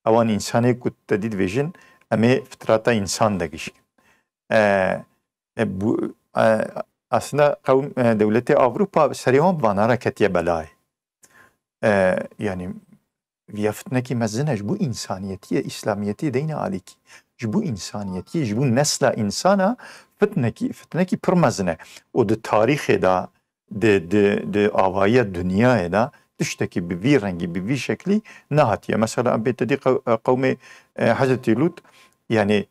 ewan însanê ku te dî dibêjin, em ê fitrata însan de gişkin. E, e, bu, e, aslında qewm, e, dewletê Ewropa serê wan bi vana re ketiye belayê. E, yanî viya fitnekî mezin e ji bo însaniyetiyê, îslamiyetiyê deyne alîkî. Ji bo însaniyetiyê, ji bo nesla însana fitnekî, fitnekî pir mezin e. Û di tarîxê de, di, di, di avayiya dinyayê de tiştekî bi vî rengî, bi vî şeklî nehatiye. Mesela em bê te dî qew-, qewmê, e, Hezretî Lût, yanî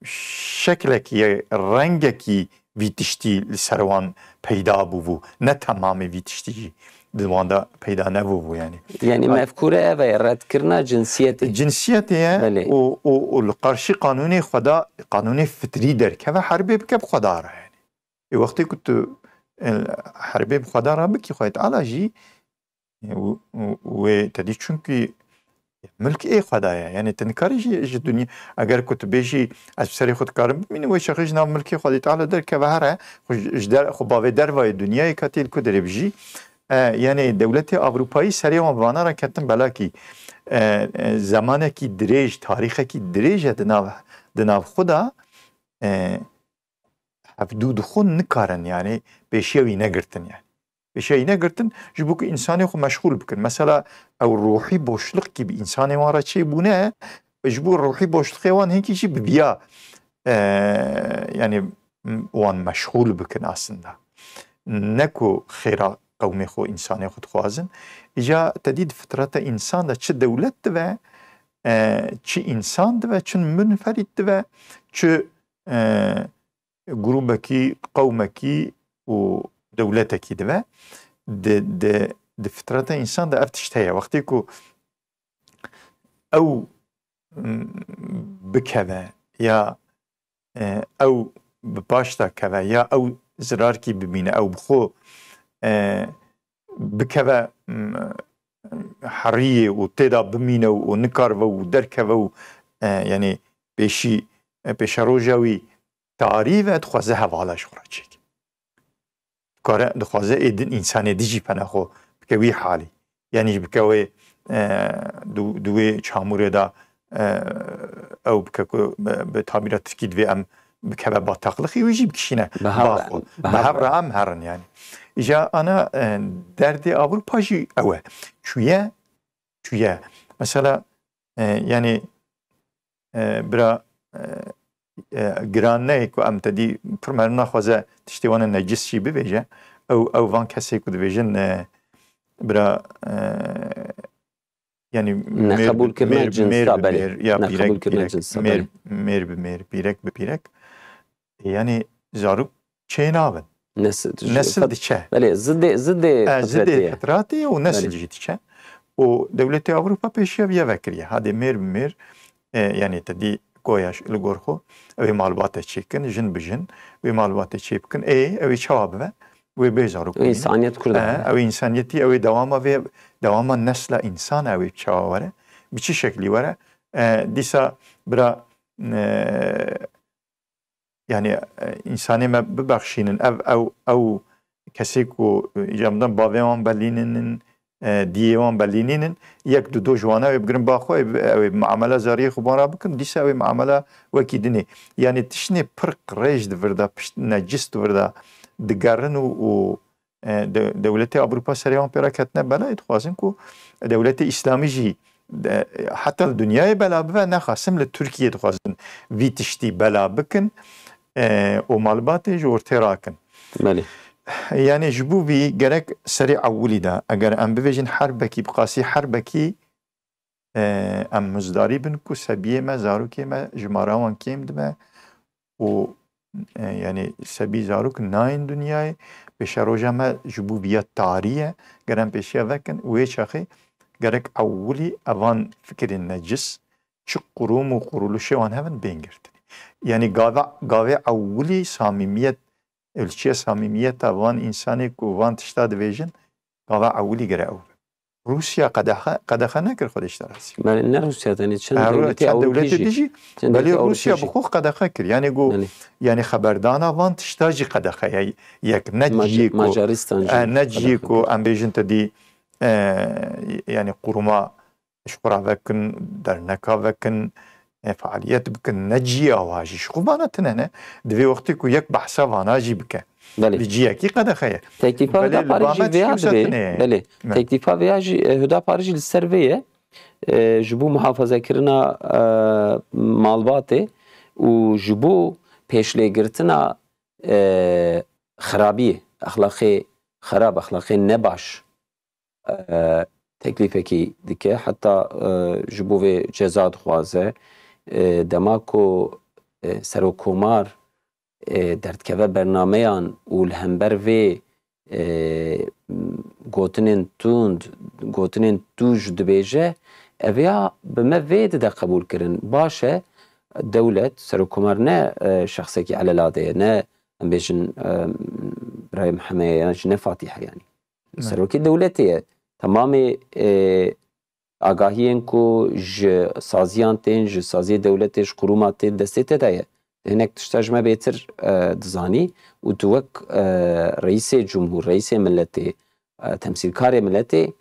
şeklekî, rengekî vî tiştî li ser wan peyda bûbû. Ne temamê vî tiştî jî di wan de peyda nebûbû yanî. Yanî Ha- mefkûre ev e, redkirina cinsiyetê. Cinsiyetê ye Belê. û, û, û li qarşî qanûnê xwe de, qanûnê fitrî derkeve, herbê bike bi xwe de re yanî. Ê wextê ku tu, e, herbê bi xwe de re bikî, Xwedê Teala jî û, û, wê te dî, çunkî milk ê xwe da ye. Yanî tu nikarî jî ji dinya, eger ku tu bêjî, ez bi serê xwe dikarim bimînim, wê çaxê ji nav milkê Xwedê Teala derkeve here, xwe ji, ji der, xwe bavê dervayê dinyayê katê li ku derê bijî. E, yanî dewletê Ewropayî serê wan vana re ketin belakî, e, e, zemanekî dirêj, tarîxekî dirêj e di nav, di nav xwe de, e, hevdû di xwe nikarin, yanî pêşiya wî negirtin yanî. Pêşiya wî negirtin, ji bo ku însanê xwe meşxûl bikin. Mesela ew ruhî boşlukî bi însanê wan re çêbûne, ji bo ruhî boşluxê wan hinkî jî bi viya, e, yanî wan meşxûl bikin aslında. Ne ku xêra qewmê xwe, însanê xwe dixwazin. Îca te dî di fitreta însan de çi dewlet dibe, e, çi însan dibe, çi munferîd dibe, çi, e, grûbekî, qewmekî û dewletekî dibe. Di, di, di fitreta însan de ev tişt heye. Wextê ku ew, m, bikeve ya, e, ew bi paş de keve ya ew zirarkî bibîne, ew bi xwe, e, bikeve, m, heriyê û tê de bimîne û, û nikaribe û derkeve û, e, yanî pêşî, e, pêşeroja wî tarî ve, dixwaze hevala ji xwe re çêke. Dikare, dixwaze ê din, însanê din jî fena xwe bike wî halî. Yanî jî bike wê, e, di, di wê çamûrê de, e, ew bike ku bi, bi tabîra tirkî divê em bikeve bataqlixî, wî jî bikişîne Bi hev ba re, xwe. bi Bi hev hev re. re em herin yanî. Îca ana, e, derdê Ewropa jî ew e. Çûye, çûye. Mesela, e, yanî, e, bira, e, e, giran neyê ku em te dî pir meriv naxwaze tiştê wan e necis jî bibêje. Ew, ew van kesê ku dibêjin, e, bira, e, yanî mêr bi, Neqebûlkirina mêr, cinsa, mêr bi belê. mêr, ya pîrek bi Neqebûlkirina pîrek, cinsa, mêr, belê. mêr bi mêr, pîrek bi pîrek. E, yanî zarok çê nabin. Nesil, Nesil fet-, diçe. belê, zidê, zidê E, fitretê zidê ye. fitratê û nesil Belê. jî diçe. Û dewletê Ewropa pêşiya viya vekiriye. Hadê mêr bi mêr, e, yanî te dî goya ş-, li gor xwe, ew ê malbate çêkin, jin bi jin, wê malbate çê bikin. Ê, ew ê çawa bibe? Wê bê zarok Ew bimîne. însaniyet kur E, de. ew ê însaniyetî, ew ê dewama vê, dewama nesla însan ew ê çawa were? Bi çi şeklî were? E, dîsa bira, e, yanî, e, însanê me bibexşînin. Ev, ew, ew kesê ku, e, îca min bavê wan belînînin, e, diyê wan belînînin, yek du do ji wana wê bigirin ba xwe, ew ê muamela zariyê xwe bi wan re bikin, dîsa ew ê muamela wekî dinê. Yanî tiştê pir qirêj di vir de, pişt necis di vir de digerin û, û, e, de-, dewletê Ewropa serê wan pê re ketine belayê, dixwazin ku dewletê Îslamî jî de, heta li dinyayê bela bibe, nexasim li Tirkiyê dixwazin vî tiştî bela bikin. e, û malbatê ji ortê rakin. Belê. Yani ji bo vî gerek serê ewilî de, eger em bibêjin herbekî, bi qasî herbekî, e, em muzdarî bin ku sebiyê me, zarokê me, jimara wan kêm dibe û, e, yani sebî zarok nayên dinyayê, pêşeroja me ji bo viya tarî ye, ger em pêşiya vekin, wê çaxê gerek ewilî evan fikirên necis, çi qurum û quruluşê wan hebin, bên girtin. Yani gava, gavê ewilî samîmiyet, ilçiye samîmiyeta van însanê ku van tişta dibêjin, gava ewilî gere ew be. Rûsya qedexe, qedexe nekir Xwedê ji te razî. Belê, ne Rûsya tenê, çend Her dewletê çend Ewropî dewletê jî. dî jî, çend Belê dewletê Ewropî Rûsya jî. Bi xwe qedexe kir. Yani go, Belê. Yani xeberdana van tişta jî qedexe ye. Yek ne Mac- ciyê ku, Macaristan jî e, ne ciyê qedexe ku kir. Em bêjin te dî, e, yani quruma ji xwe re vekin, derneka vekin, e, faaliyet bikin, ne ciyê awa jî. Ji xwe vana tine ne. Divê wextê ku yek behsa vana jî bike. Belê. Li ciyekî qedexe ye. Teklîfa Belê, li Hudaparê ba jî me vêya tişkî wisa dibê. tune ye. Belê. Me. Teklîfa vêya jî, e, Hudaparê jî li ser vê ye. E, ji bo muhafazekirina, e, malbatê û ji bo pêşlêgirtina, e, xirabiyê, exlaqê xerab, exlaqê nebaş, e, teklîfekî dike. Heta, e, ji bo vê ceza dixwaze. E, dema ku, e, serokkomar, e, derdikeve bernameyan û li hember vê, e, gotinên tund, gotinên tûj dibêje, ev ya bi me vê dide qebûl kirin. Baş e, dewlet, serokkomar ne, e, şexsekî elelade ye, ne, em bêjin, e, birayê Mihemed ye, yan jî ne Fatîh e yani. Serokê dewletê ye. Temamê, e, agahiyên ku ji saziyan tên, ji saziyê dewletê, ji qurûma tê destê te de ye. Hinek tişta ji me bêtir, e, dizanî û tu wek, e, reîsê cumhûr, reîsê miletê, e, temsîlkarê miletê,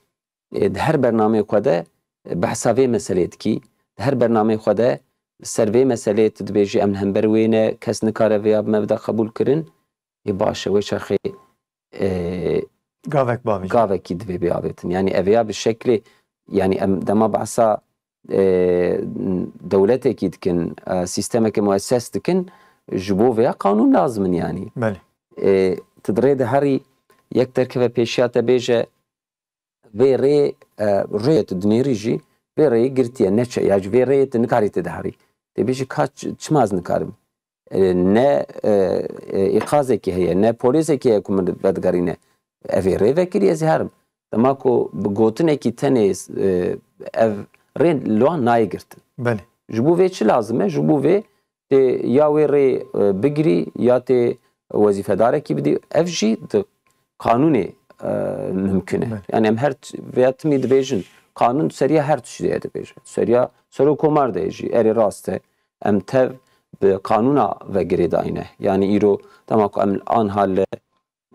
e, di her bernameyê xwe de, e, behsa vê meselê dikî. Di her bernameyê xwe de li ser vê meselê tu dibêjî, em li hember wê ne, kes nikare vêya bi me bide qebûl kirin. Ê baş e, wê çaxê, e, Gavek bavêjin. Gavekî divê bê avêtin. Yani ev ya bi şeklê, yani em dema behsa, e, dewletekî dikin, e, sîstemeke muesses dikin, ji bo vêya qanûn lazim in yani. Belê. E, tu di rê de herî yek derkeve pêşiya te bêje, vê rê, e, rê tu dinêrî jî, vê rêyê girtiye, ne çi, ya ji vê rêyê tu nikarî tê de herî. Tê bêjî ka ç-, çima ez nikarim? E, ne, e, e, îqazekî heye, ne polîsekî heye ku min vedigerîne. Ev ê rê vekirî, ez ê herim. Dema ku bi gotinekî tenê, e, ev rê li wan nayê girtin. Belê. Ji bo vê çi lazim e? Ji bo vê tê ya wê rê, e, bigirî ya tê wezîfedarekî bidî. Ev jî di qanûnê, e, mimkun e. Belê. Yani em her t-, vêya timî dibêjin. Qanûn seriya her tiştê ye dibêje. Seriya serokkomar de jî erê rast e. Em tev bi qanûna ve girêdayî ne. Yani îro dema ku em anha li,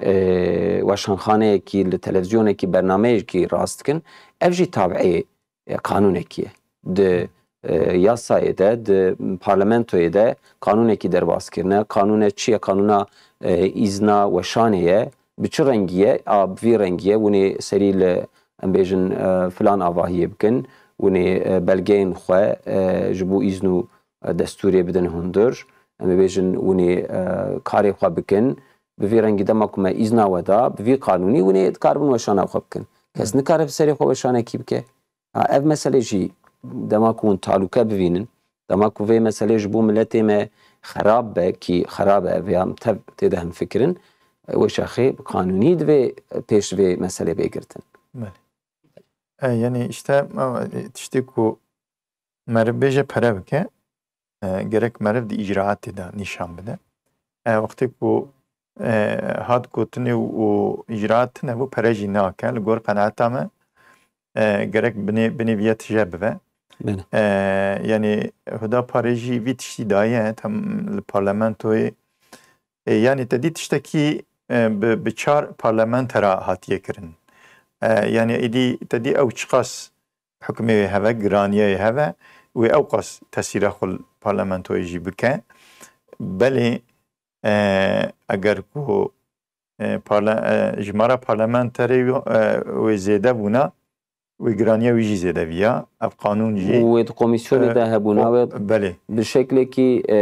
e, weşanxaneyekî, li televizyonekî, bernameyekî rast dikin, ev jî tabi'ê, e, qanûnekî ye. Di, e, yasayê de, di parlamentoyê de qanûnekî derbas kirine. Qanûne çi ye? Qanûna, e, îzna weşanê ye. Bi çi rengî ye? A, bi vî rengî ye. Winê serî li, em bêjin, e, filan avahiyê bikin. Winê, e, belgeyên xwe, e, ji bo îzn û, e, destûrê bidin hundir. Em ê bêjin winê, e, karê xwe bikin. Bi vî rengî dema ku me îzna we da, bi vî qanûnî winê dikaribin weşana xwe bikin. Kes nikare bi serê xwe weşanekî bike. Ha, ev mesele jî dema ku hûn talûke bivînin, dema ku vê meselê ji bo miletê me xerab be, kî xerab e, vêya em tev tê de hemfikirin, e, wê çaxê qanûnî divê pêş vê meselê bê girtin. Belê. E, yani işte, e, tiştê ku meriv bêje pere bike, e, gerek meriv di îcraatê de nîşan bide. E, wextê ku, e, hat gotinê û, û îcraat tune bû, pere jî nake. Li gor qenaeta me, e, gerek binê, binê viya tije bibe. Belê. E, yani Huda Parê jî vî tiştî daye, tam li parlamentoyê. E, yani te dî tiştekî, e, bi, bi çar parlamentera hatiye kirin. E, yani êdî te dî ew çiqas hukmê wê heve, giraniyê wê heve, wê ew qas tesîra xwe li parlamentoyê jî bike. Belê, e, eger ku, e, parla-, e, jimara parlamenterê yo-, e, wê zêde bûna, wê giraniya wî jî zêde viya. Ev qanûn jî Û wê di komîsyonê e, de hebûna o- wê belê. bi şeklekî e,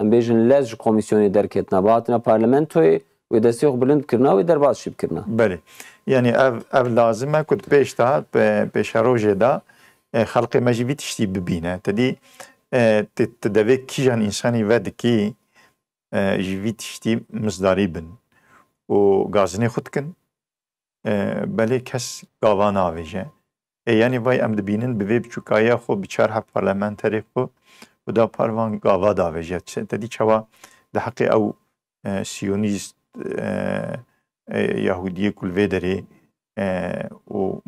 em bêjin lez ji komîsyonê derketina, bi hatina parlamentoyê wê destê xwe bilind kirina, wê derbas jî bikirina. Belê. Yanî ev ev lazim e ku di pêş de pe- pêşerojê de e, xelkê me jî vî tiştî bibîne. Te dî e, tu tu devê kîjan însanî vedikî e, ji vî tiştî mizdarî bin û gazinê xwe dikin. E, belê kes gava navêje. E, yanî vay em dibînin bi vê biçûkayiya xwe bi çar heb parlamenterê xwe û da par van gava davêje. Çi- Te dî çawa di heqê ew e, siyonîst e, e, Yahudiyê ku li vê derê e, û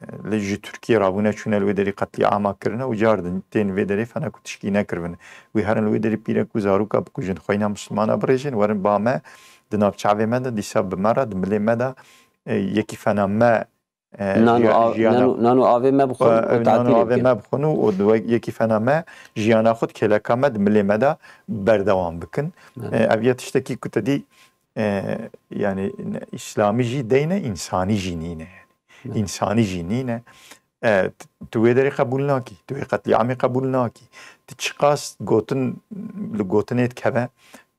e, li ji Tirkiyê rabûne çûne li wê derê qetlîama kirine û car din tên vê derê fena ku tişkî nekiribin. Wî herin li wê derê pîrek û zaroka bikujin, xweyna misilmana birêjin, werin ba me, di navçavê me de, dîsa bi me re, di milê me de e, yekî fena me e, Nan û jiya- av- jiyana nan û- nan û avê me bixwin Xwe, û ev nan û tatilê avê bikin. me bixwin û û di we- yekî fena me jiyana xwe di kêleka me di milê me de berdewam bikin. Evet. E, Ev ya tiştekî ku te dî e, yani ne- îslamî jî deyne, însanî jî nîne. Yani. Evet. Însanî jî nîne. E, t- tu wê derê qebûl nakî, tu wê qetlîamê qebûl nakî. Tu çiqas gotin li gotinê dikeve,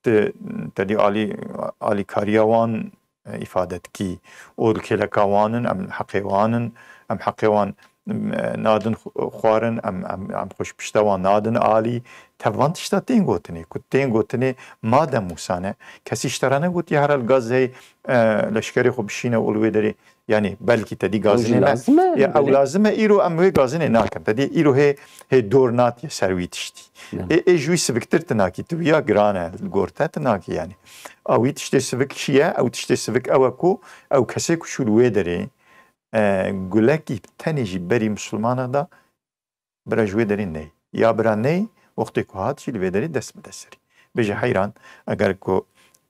tu te dî alî alîkariya wan e, îfade dikî. Û li kêleka wan in, em heqê wan in, em heqê wan e, nadin xu- xwarin, em, em, em xwe ji pişta wan nadin alî. Tev van tişta tên gotinê, ku tên gotinê madem wisa ne, kesî ji te re negotiye here li Gazeyê e, leşkerê xwe bişîne û li wê derê, yanî belkî te dî Ew jî gazinê me. lazim e, Ya, ew belê. lazim e, îro em wê gazinê nakin. Te dî îro hê, hê dor natiye ser wî tiştî. Belê. Ê, ê ji wî siviktir tu nakî, tu ya giran e, li gor te tu nakî yanî. Ew wî tiştê sivik çi ye? Ew tiştê sivik ew e ku ew kesê ku çû li wê derê e, gulekî tenê jî berî misilmana da bira ji wê derê ney. Ya bira ney, wextê ku hat jî li vê derê dest bide serî. Bêje heyran, eger ku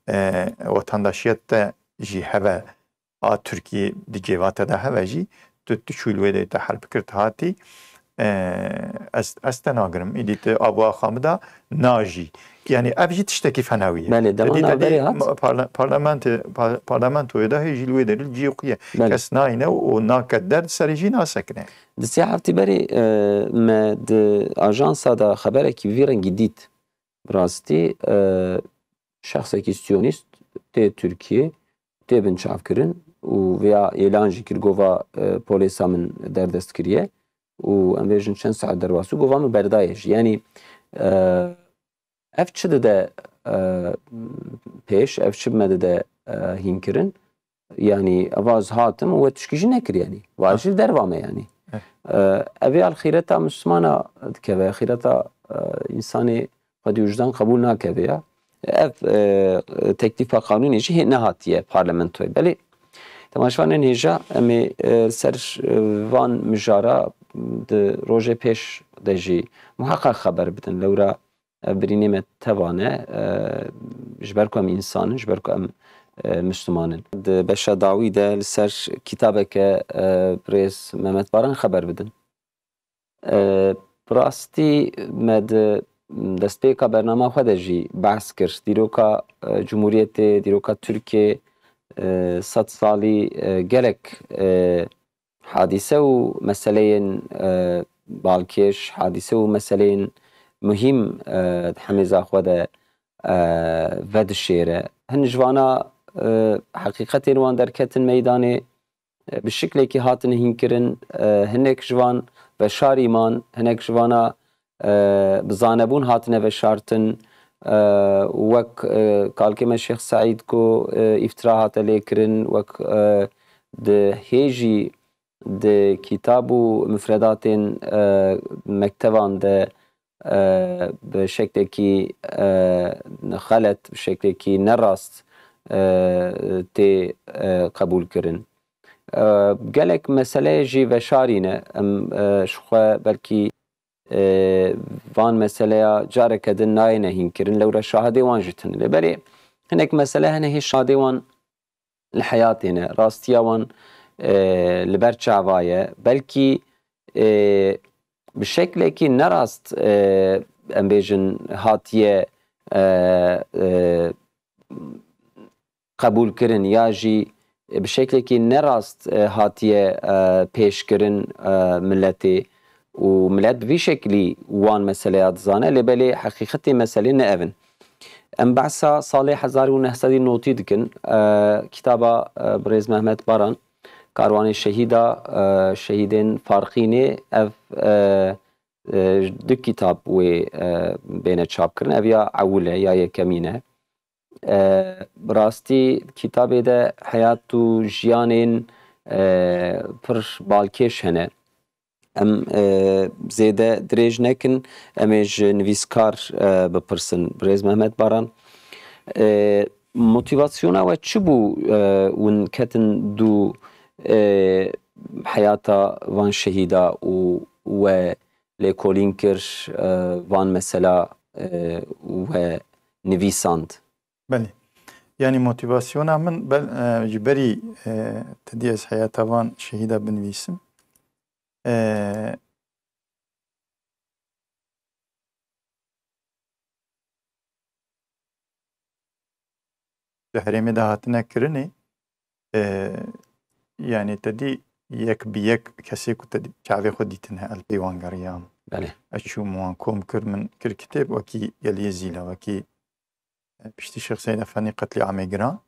e, wetandaşiyet te jî heve a Tirkiyê di cêva te de heve jî, tu, tu çû li wê derê te herb kir, tu hatî, e, ez, ez te nagirim. Îdî tu ava xwe min da najî. Yanî ev jî tiştekî fenawî ye. Belê, dema Êdî te dî navberê hat. ma- parla- parlamentoyê, par- parlamentoyê de hê jî li wê derê li cihê xwe ye. Belê. Kes nayîne û nake derd serê jî nasekine. Di sê heftî berê e, me di ajansa de xeberekî vî rengî dît. Bi rastî e, şexsekî siyonîst tê Tirkiyê tê binçavkirin û vêya êlan jî kir, gova e, polêsa min derdest kiriye û em bêjin çend saet derbas û gova min berdayê jî. Yanî e, ev çi dide e, pêş, ev çi bi me dide e, hînkirin? Yanî eva ez hatim û we tişkî jî nekir yanî. Wa jî li derva me yanî. E, ev ya li xîreta Mislimana dikeve, xîreta e, însanê xwedî û wijdan qebûl nakeve ya. Ev e, teklîfa qanûnê jî hê nehatiye parlamentoyê. Belê temaşevanên hêja em ê e, ser e, van mijara di rojê pêş de jî muheqeq xeber bidin. Lewra ev birînê me tevane e, ji ber ku em însan in, ji ber ku em e, Misliman in. Di beşa dawî de li ser kitabeke e, birêz Mehmet Baran xeber bidin. E, bi rastî me di destpêka bernama xwe de jî behs kir. Dîroka e, Cumhuriyetê, dîroka Tirkiyê e, sed salî e, gelek e, hadîse û meseleyên e, balkêş, hadîse û meseleyên muhîm e, di hemêza xwe de e, vedişêre. Hin ji vana e, heqîqetên wan derketin meydanê, e, bi şiklekî hatine hînkirin, e, hinek ji van veşarî man, hinek ji vana e, bi zanebûn hatine veşartin, e, wek e, kalkê me Şêx Seîd ku e, îftira hate lêkirin, wek e, di hê jî di kitab û mifredatên e, mektevan de e, bi şeklekî e, xelet, bi şeklekî nerast e, tê e, qebûl kirin. E, gelek mesele jî veşarî ne. Em e, ji xwe belkî e, van meseleya careke din nayêne hînkirin, lewra şahidê wan jî tune. Lê belê hinek mesele hene hê şahidê wan li heyatê ne, rastiya wan e, li ber çava ye. Belkî e, bi şeklekî nerast e, em bêjin hatiye e, e, qebûl kirin ya jî e, bi şeklekî nerast, e, hatiye, e, pêşkirin, e, miletê û milet bi vî şeklî wan meseleya dizane, lê belê heqîqetê meselê ne ev in. Em behsa salê hezar û neh sedî notî dikin. E, kitaba, e, birêz Mehmet Baran, Karwanê Şehîda, e, Şehîdên Farqînê, ev, e, e, du kitab wê, e, bêne çapkirin. Ev ya ewil e, ya yekemîn e. E, bi rastî kitabê de heyat û jiyanên, e, pir balkêş hene. Em, e, zêde dirêj nekin, em ê ji nivîskar, e, bipirsin. Birêz Mehmet Baran, e, motivasyona we çi bû, e, hûn ketin dû, e, heyata van şehîda û we lêkolîn kir, e, van mesela, e, we nivîsand? Belê. Yanî motivasyona min bel-, e, ji berî, e, te dî ez heyata van şehîda binivîsim. E, di herêmê de hatine kirinê, e, yanî te dî yek bi yek kesê ku te dî çavê xwe dîtine, ez pê wan geriyam. Belê. Ez çûm wan kom kir, min kir kitêb wekî Geliyê Zîla, wekî, e, piştî Şêx Seyd Efendî qetlîamê giran.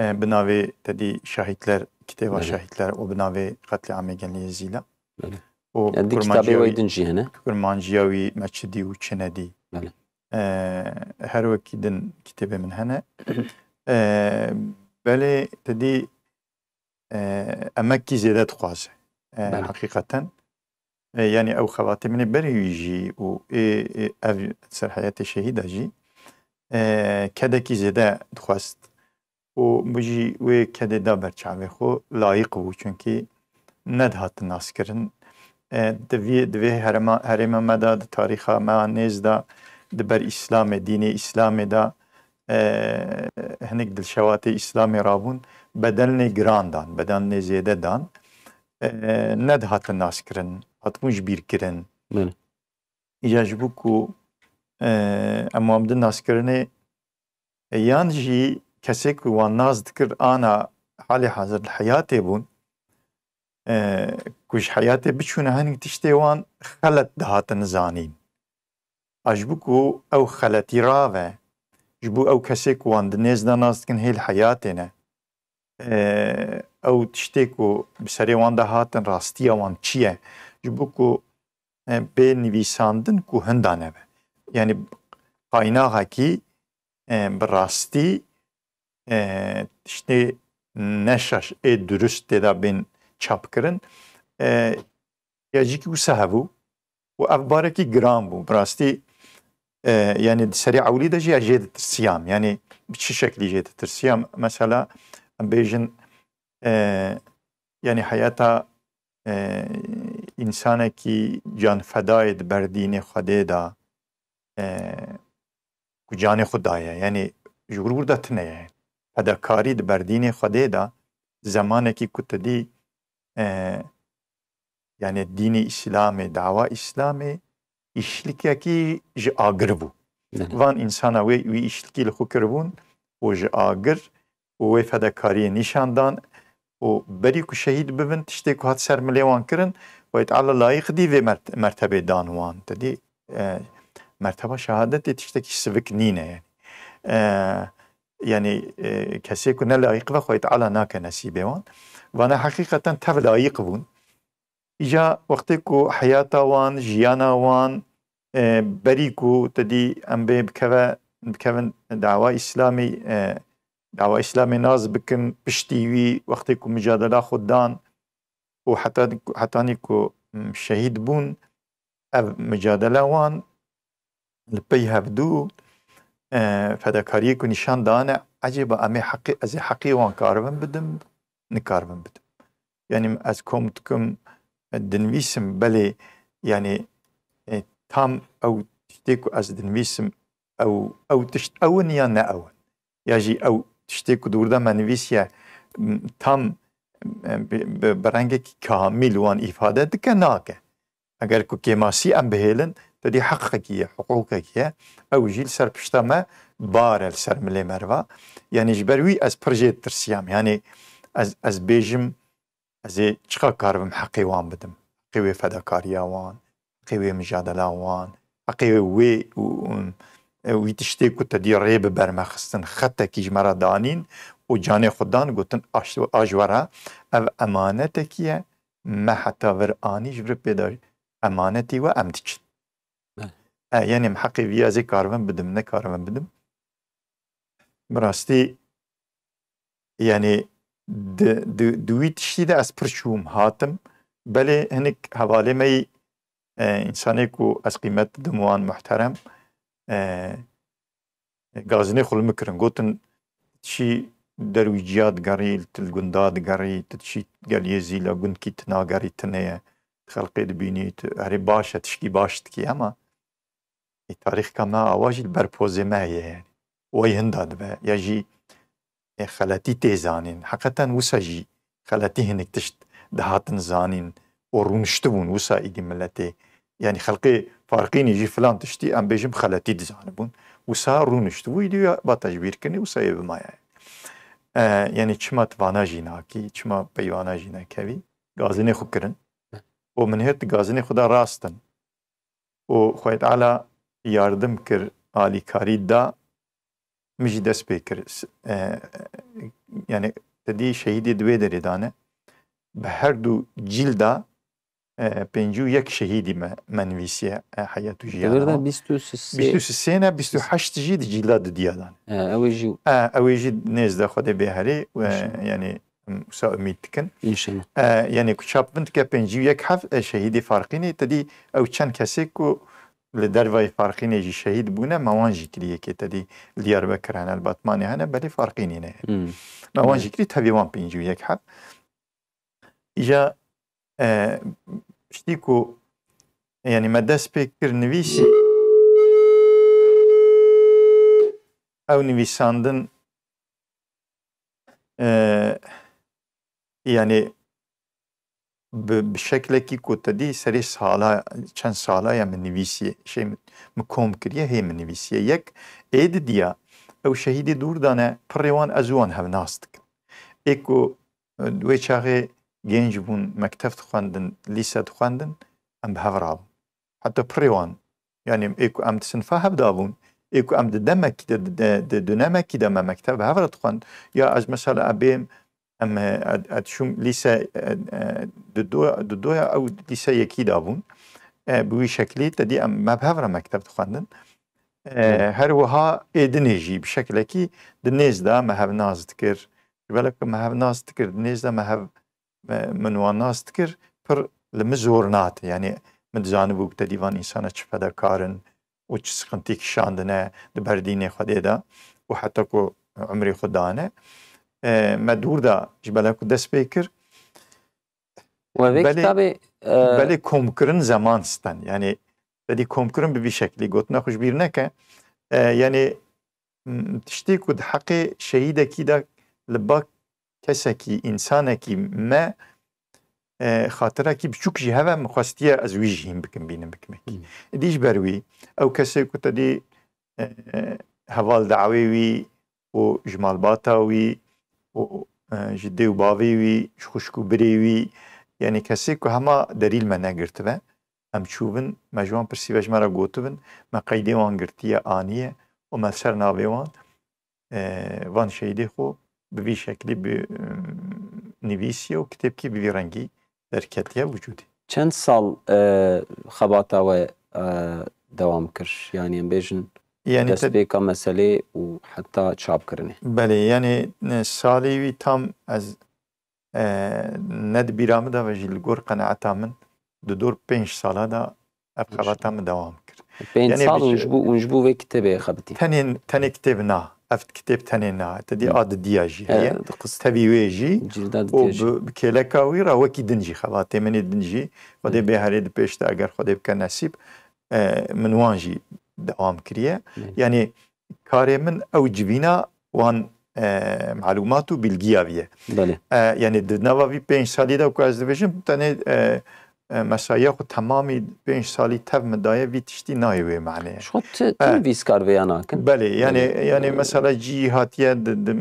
E, bi navê te dî Şahîtler, kitêba Belê. Şahîtler û bi navê Qetlîamê Geliyê Zîla. Belê. Û Ya, di kurmanciya kitabê wî, wê din jî hene. Kurmanciya wî me çi dî û çi nedî. Belê. E, her wekî din kitêbê min hene. E, belê te dî, e, emekî zêde dixwaze. E, Belê. Heqîqeten. E, yanî ew xebatê min ê berê wî jî û ê, ê ev ser heyetê şehîda jî, e, kedekî zêde dixwest û min jî wê kedê da ber çavê xwe, layiq bû, çunkî nedihat naskirin. E, di vê, di vê herêma, herêma me de, di tarîxa me a nêz de, di ber Îslamê, dînê Îslamê de, e, hinek dilşewatê Îslamê rabûn, bedelnê giran dan, bedelnê zêde dan. E, nedihatin naskirin, hatibûn ji bîr kirin. Belê. Îca ji bo ku, e, em wan bidin naskirinê, e, yan jî kesê ku wan nas dikir ana halê hazir li heyatê bûn, e, ku ji heyatê biçûne, hinek tiştê wan xelet dihatin zanîn. A ji bo ku ew xeletî rave, ji bo ew kesê ku wan di nêz de nas dikin hê li heyatê ne, e, ew tiştê ku bi serê wan de hatin, rastiya wan çi ye? Ji bo ku, e, bê nivîsandin ku hinda nebe. Yanî qaynaxekî, e, bi rastî, e, tiştê neşaş ê durust tê de bên çapkirin. E, ya jî ki wisa hebû û ev barekî giran bû. Bi rastî, e, yanî di serê ewlî de jî ez jê ditirsiyam. Yanî bi çi şeklî jê ditirsiyam? Mesela, em bêjin, e, yanî heyata, e, însanekî canfedayê di ber dînê Xwedê de, e, ku canê xwe daye. Yanî ji wir wir de tune ye. Fedakarî di ber dînê Xwedê de, zemanekî ku te dî, e, yanî dînê Îslamê, dawa Îslamê îşlikekî ji agir bû. Belê. Van însana wê, wî îşlikî li xwe kiribûn û ji agir û wê fedakariyê nîşan dan û berî ku şehîd bibin, tiştê ku hat ser milê wan kirin, Xwedê Teala layiq dî vê mert-, mertebê dan wan. Te dî, e, merteba şehadetê tiştekî sivik nîne yani. E, yanî, e, kesê ku ne layiq ve Xwedê Teala nake nesîbê wan. Vana heqîqeten tev layiq bûn. Îca wextê ku heyata wan, jiyana wan, e, berî ku te dî em bê bikeve, bikevin dawa Îslamê, e, dawa Îslamê nas bikin, piştî wî wextê ku micadela xwe dan û heta, hetanî ku, m, şehîd bûn, ev micadela wan li pey hevdû, e, fedakariyê ku nîşan dane, ecêba em ê heqî, ez ê heqî wan karibim bidim, nikaribim bidim. Yanî ez kom dikim, e, dinivîsim, belê, yanî, e, tam ew tiştê ku ez dinivîsim, ew, ew tişt ew in ya ne ew in? Ya jî ew tiştê ku di wir de me nivîsiye, m, tam, e, bi, bi, bi rengekî kamîl wan îfade dike, nake? Eger ku kêmasî em bihêlin, te dî heqekî ye, hiqûqekî ye. Ew jî li ser pişta me bar e, li ser milê meriva. Yanî ji ber wî ez pir jê ditirsiyam. Yanî ez, ez bêjim, ez ê çiqa karibim heqê wan bidim. Heqê wê fedakariya wan, heqê wê mijadela wan, heqê wê û, û, wî tiştê ku te dî rê bi ber me xistin, xetekî ji me re danîn û canê xwe dan, gotin, "A ji, a ji we re ev emanetekî ye, me heta vir anî ji vir pê de emanetî we, em diçin." Bele. E, yanî em heqê vî ez ê karibim bidim, nekaribim bidim. Bi rastî, yanî di, di, di wî tiştî de ez pir çûm hatim. Belê hinek hevalê me yî, e, însanê ku ez qîmet didim wan muhterem, e, gazinê xwe li min kirin. Gotin, "Çi derwîciya digerî, tu li gunda digerî, tu çi gel yê zîla gundkî tu nagerî, tune ye. Tu xelqê dibînî, tu herê baş e, tişkî baş dikî, ema ê tarîxka me awa jî li ber pozê me heye yani. Wey hinda dibe, ya jî ê xeletî tê zanîn." Heqeten wisa jî xeletî hinek tişt dihatin zanîn û rûniştibûn wisa îdî miletê. Yani xelqê Farqînê jî filan tiştî em bêjin bi xeletî dizanibûn. Wisa rûniştibû, îdî ya vata ji bîr kirinî, wisa yê bimaye. E, yani çima tu vana jî nakî, çima peyvana jî nekevî? Gazinê xwe kirin. Û min hêr di gazinê xwe de rastin. Û Xwedê Teala yardim kir, alîkarî da, min jî dest pê kir. S-, e, yani te dî şehîdê di wê derê de ne. Bi her du cîlda, e, pêncî û yek şehîdî me, me nivîsiye, e, heyet û jiyana. Di vir de bîst û sê. Bîst û sê ne, bîst û heşt jî di cîlda didiya de ne. E, ew ê jî. E, ew ê jî nêz de Xwedê bê herê, e, înşallah, yani, em wisa umîd dikin. Înşallah. E, yani ku çap bin dike pêncî û yek heb, e, şehîdê Farqînê, te dî ew çend kesê ku li dervayê Farqînê jî şehîd bûne, me wan jî kirî, yekê te dî li Diyarbekir hene, li Batmanê hene, belê Farqînê ne. Hmm. Me wan, evet, jî kirî, tevî wan pêncî û yek heb. Îja, e, piştî ku, yani me dest pê kir nivîsî, ew nivîsandin, e, yani bi, bi şeklekî ku te dî serê sala, çend sala ye min nivîsiye, şey min, min kom kiriye, hê min nivîsiye. Yek ê didiya, ew şehîdê dûr dane, pirrê wan ez û wan hev nas dikin. Ê ku, e, wê çaxê genc bûn, mektev dixwendin, lîse dixwendin, em bi hev rabûn. Heta pirrê wan, yani ê ku em di sinfa hev de bûn, ê ku em di demekî de, di, di, di dönemekî de me mektev bi hev re dixwend, ya ez mesela em bêm, em, e, e, e, diçûm lîse, e, e, di do, di doya ew lîse yekî de bûn. E, bi wî şeklî te dî em, me bi hev re mektev dixwendin. E, evet, her wiha ê dinê jî bi şeklekî di nêz de me hev nas dikir. Ji ber ku me hev nas dikir, di nêz de me hev, me, min wan nas dikir, pir li min zor nate. Yani min dizanibû ku te dî van însana çi fedakar in û çi siqintî kişandine, di ber dînê Xwedê de û heta ku umrê xwe dane. E, me dûr de ji ber ku dest pê kir. We vê, belê, kitabê, e, belê komkirin zeman sten. Yani te dî komkirin bi vî şeklî gotina xwe ji bîr neke. E, yani, m, tiştê ku di heqê şehîdekî de li ba kesekî, însanekî me, e, xatirekî biçûk jî heve, min xwestiye ez wî jî hîn bikim, bînim bikimekî. Hmm. Îdî ji ber wî, ew kesê ku te dî, e, e, heval dawê wî û ji malbata wî û, e, ji dê û bavê wî, ji xwişk û birê wî, yani kesê ku hema derî li me negirtibe, em çûbin, me ji wan pirsîbe, ji me re gotibin, me qeydê wan girtiye, aniye û me li ser navê wan, e, van şehîdê xwe bi vî şeklî bi, e, nivîsiye û kitêbkî bi vî rengî derketiye wicûdê. Çend sal, e, xebata we, e, dewam kir? Yani em bêjin, yani te destpêka meselê û heta çapkirinê. Belê, yani, e, salê wî tam ez, e, ne di bîra min de ve jî li gor qenaeta min di dor pênc sala de ev, pênc, xebata min dewam kir. Pênc, yani, sal bi hûn ji bo, hûn ji bo vê kitêbê xebitî? Tenê, tenê kitêb na. Ev kitêb tenê na. Te dî, hı, a didiya jî heye. E, di qis-, tevî wê jî. Cîlda didiya jî. Û bi, bi kêleka wî re wekî din jî, xebatê min ê din jî, Xwedê, hı, bê herê di pêş de, eger Xwedê bike nesîb, e, min wan jî dewam kiriye. Hı. Yani karê min ew civîna wan, e, malûmat û bilgiya vî ye. Belê. E, yani di nava vî pênc salî de ku ez dibêjim, tenê, e, e, mesaiya xwe temamî pênc salî tev min daye, vî tiştî nayê wê maneye. Ji xwe ti, ti, e, nivîskar vêya nakin? Belê, yani, belê, yani, e, mesela cî hatiye di, di,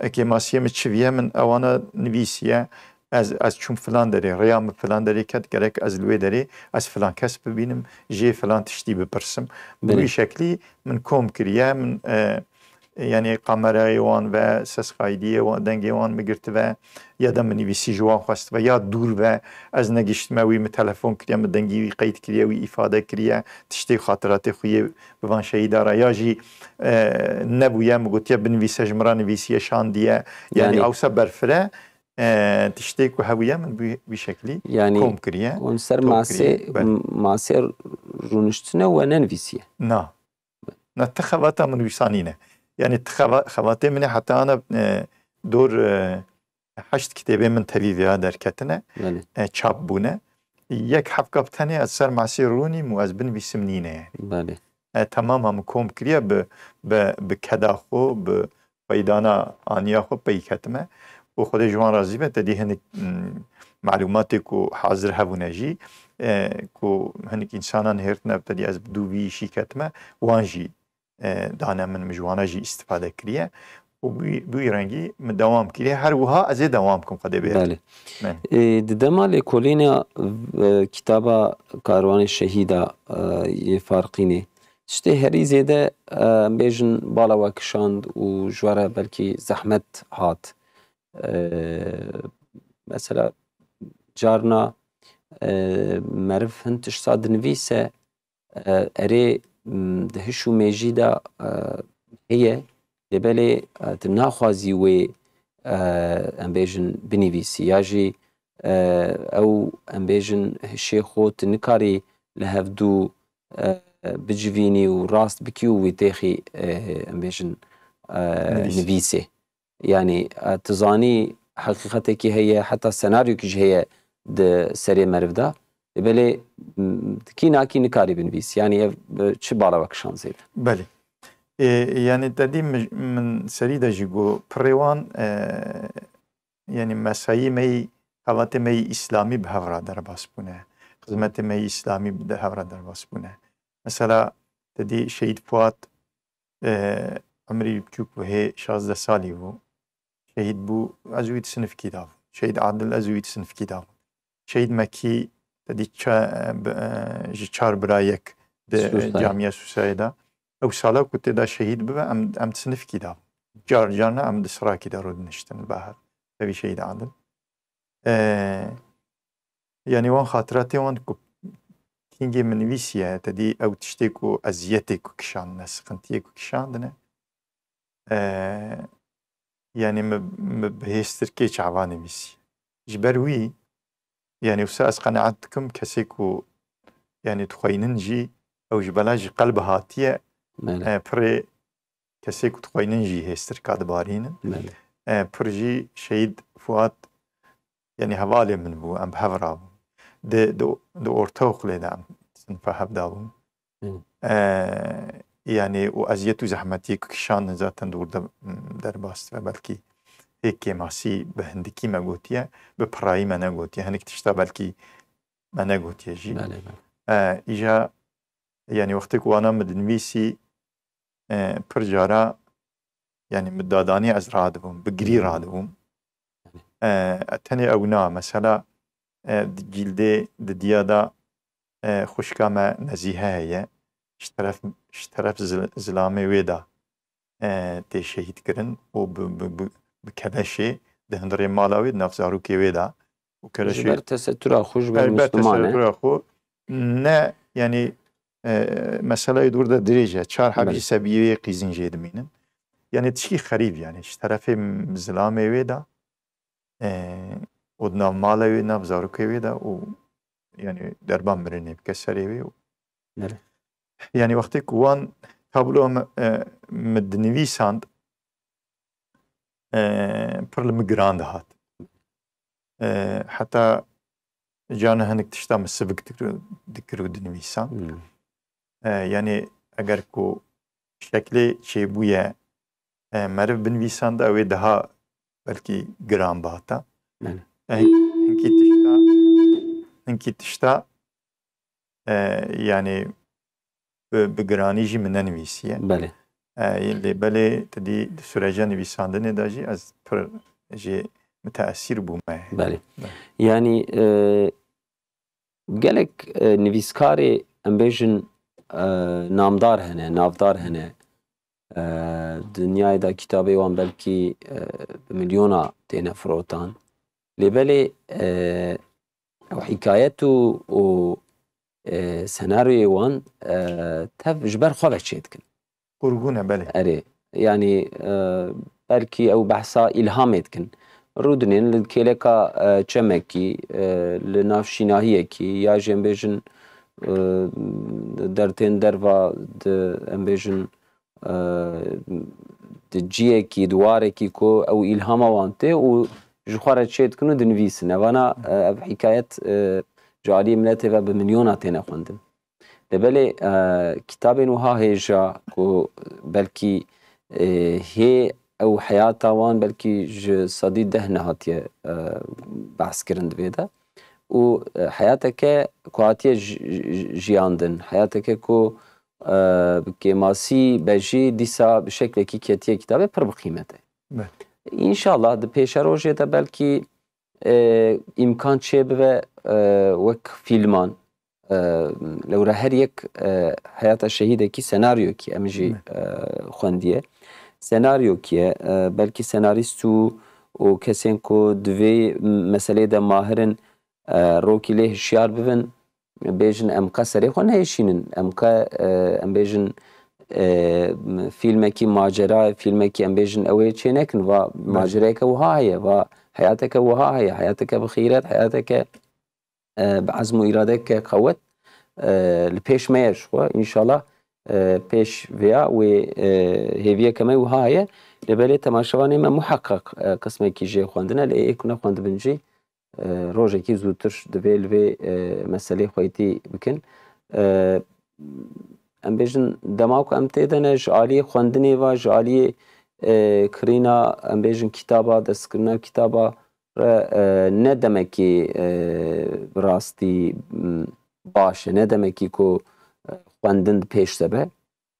e, kêmasiyê min çiviye, min ewana nivîsiye. Ez, ez çûm filan derê, rêya min filan derê ket, gerek ez li wê derê ez filan kes bibînim, jê filan tiştî bipirsim. Bi Belê. Wî şeklî min kom kiriye, min, e, yanî kamerayê wan ve, ses kaydiyê wan, dengê wan min girtibe, ya da min nivîsî ji wan xwestibe, ya dûr ve ez negiştime wî, min telefon kiriye, min dengî wî qeyd kiriye, wî îfade kiriye, tiştê xatiratê xwe yê bi van şehîda re, ya jî, e, nebûye, min gotiye binivîse, ji min re nivîsiye, şandiye, yanî Yanî- ewsa berfire, e, tiştê ku hebûye min bi wî şeklî Yanî kom kiriye. hûn ser Tom masê, kiriye, belê. m-, masê rûniştine we nenivîsiye? Na. Na, ti xebata min wisa nîne. Yanî ti xeba-, xebatê min ê heta ana, e, dor, e, heşt kitêbê min tevî vêya derketine, Belê. e, çap bûne. Yek hefka bi tenê ez ser masê rûnîm û ez binivîsim nîne yani. Belê. E, temama min kom kiriye bi, bi, bi keda xwe, bi peydana aniya xwe pey ketime. Û Xwedê ji wan razî be, te dî hinek, mm, malûmatê ku hazir hebûne jî, e, ku hinek însanan hêrtine, te dî ez bi dû vî îşî ketime, wan jî, e, dane min, min ji wana jî îstifade kiriye. Û bi wî, bi wî rengî min dewam kiriye. Her wiha ez ê dewam kim, Xwedê bê. Belê. Belê. E, di dema lêkolîna, e, kitaba Karwanê Şehîda, e, yê Farqînê, tiştê herî zêde, e, em bêjin bala we kişand û ji we re belkî zehmet hat. E, mesela carna, e, meriv hin tişta dinivîse, e, erê, m, di hiş û mêjî de, e, heye, lê belê, e, tu naxwazî wê, e, em bêjin binivîsî, ya jî, e, ew, em bêjin, hişê xwe tu nikarî li hevdû, e, bicivînî û rast bikî û wî têxî, e, em bêjin, e, Nivîs. nivîsê. Yanî, e, tu zanî heqîqetekî heye, heta senaryokî jî heye di serê meriv de. Lê belê, m, kî nakî nikarî binivîsî. Yanî ev, e, çi bala we kişand zêde? Belê. E, yanî te dî min, min serî de jî got, pirê wan, e, yanî mesayî me yî, xebatê me yî îslamî bi hev re derbas bûne. Xizmetê me yî îslamî bi hev re derbas bûne. Mesela, te dî Şehîd Fuat, e, emrî biçûk bû, hê şazdeh salî bû. Şehîd bû, ez wî di sinifkî de bûm. Şehîd Adil, ez wî di sinifkî de bûm. Şehîd Mekî, te dî ça-, e, bi, e, ji çar bira yek di, e, Sûsayê. Camiya Sûsayê de. Ew sala ku tê de şehîd bibe, em, em di sinifkî de bûn. Car, carna em di sirakî de rûdiniştin, bi hev. Tevî Şehîd Adil. E, Yanî wan xatiratê wan ku kîngê min nivîsiye, te dî ew tiştê ku eziyetê ku kişandine, siqintiyê ku kişandine, e, yanî min, min bi hêstirkê çava nivîsî. Ji ber wî, yanî wisa ez qenaet dikim, kesê ku, yanî dixweynin jî, ew ji bela ji qelb hatiye, Belê. e, pirê kesê ku dixweynin jî hêstirka dibarînin. Belê. E, pir jî Şehîd Fuat, yanî hevalê min bû, em bi hev re bûn. Di, di, di ortaoxulê de em sinfa hev de bûn. Hı. E, yanî û eziyet û zehmetiyê ku kişandin zaten di wir de, m, derbas dibe. Belkî hê kêmasî bi hindikî me gotiye, bi pirayî me negotiye. Hinek tişta belkî me negotiye jî. Belê, belê. E, îja, yanî wextê ku wana min dinivîsî, e, pir cara, yanî min dadanî ez radibûm, bi girî Hmm. radibûm. E, tenê ew na, mesela, e, di cîldê di diya de, e, xwişka me Nezîhe heye. Ji teref, ji teref zil-, zilamê wê de, e, tê şehîd kirin û bi, bi, bi, bi keleşê di hundirê mala wê, di nav zarokê wê de. Û keleşê Ji ber tesetura xwe, ji ber Elbette, Müslüman e. Tesetura xwe. Ne, yanî, e, meseleyê dûr de dirêj e. Çar heb Belê. Ji sebiyê qîzin jê dimînin. Yanî tişkî xerîb, yanî ji terefê zilamê wê de, e, û di nav mala wê, nav zarokê wê de û, yanî derba mirinê bike serê wê û Belê. Yanî wextê ku wan tablo me, e, min dinivîsand, e, pir li min giran dihat. E, heta carna hinek tişta min sivik dikir, dikir û dinivîsan. Hmm. E, yanî eger ku şeklê çêbûye, e, meriv binivîsanda, ew ê daha belkî giran bihata. Belê. E, hin-, hinkî tişta, hinkî tişta, e, yanî bi, bi giranî jî min nenivîsiye. Belê. E, lê belê tu dî di süreca nivîsandinê de jî ez pir jê miteesîr bûme. Belê. Belê. Yanî, e, gelek, e, nivîskarê, em bêjin, e, namdar hene, navdar hene. E, dinyayê de kitabê wan belkî, e, bi milyona têne firotan. Lê belê, e, ew hikayet û, û, e, senaryoyê wan, e, tev ji ber xwe ve çêdikin. Qurgûn e, belê. Erê, yanî, e, belkî ew behsa îlhamê dikin. Rûdinên li kêleka, e, çemekî, e, li nav şînahiyekî, ya jî em bêjin, e, dertên derva di, em bêjin, e, di ciyekî, di warekî ku ew îlhama wan tê û ji xwe re çêdikin û dinivîsin. Evana, e, ev hikayet, e, ji aliyê miletê ve bi milyona têne xwendin. Lê belê, e, kitabên wiha hêja ku belkî, e, hê ew heyata wan belkî ji sedî deh nehatiye, e, behs kirin di vê de. Û, e, heyateke ku hatiye ji-, ji-, jiyandin, heyateke ku, e, bi kêmasî be jî dîsa bi şeklekî ketiye kitabê pir bi qîmet e. Be. Înşallah di pêşerojê de belkî, e, îmkan çêbibe, e, wek fîlman, e, lewra her yek, e, heyata şehîdekî senaryokî em jî, Be. e, xwendiye. Senaryokî ye, e, belkî senarîst û, û kesên ku di vê meseleyê de mahir in, e, rokî lê hişyar bibin, bêjin em qe serê xwe nehêşînin, em qe, e, em bêjin, e, fîlmekî macera, fîlmekî em bêjin ew ê çê nekin, va Belê. macereyeke wiha heye, va heyateke wiha heye, heyateke bi xîret, heyateke, e, bi ezm û îradeke qewet, e, li pêş me ye ji xwe. Înşallah, e, pêş vêya wê, e, hêviyeke me wiha heye. Lê belê temaşevanê me muheqeq, e, qismekî jê xwendine, lê ê ku nexwendibin jî, e, rojekî zûtir divê li vê, e, meselê xweytî bikin. E, em bêjin dema ku em tê de ne ji aliyê xwendinê ve, ji aliyê, e, kirîna, em bêjin kitaba, destkirina kitaba re, e, ne demekî, e, bi rastî, m, baş e, ne demekî ku, e, xwendin di pêş de be.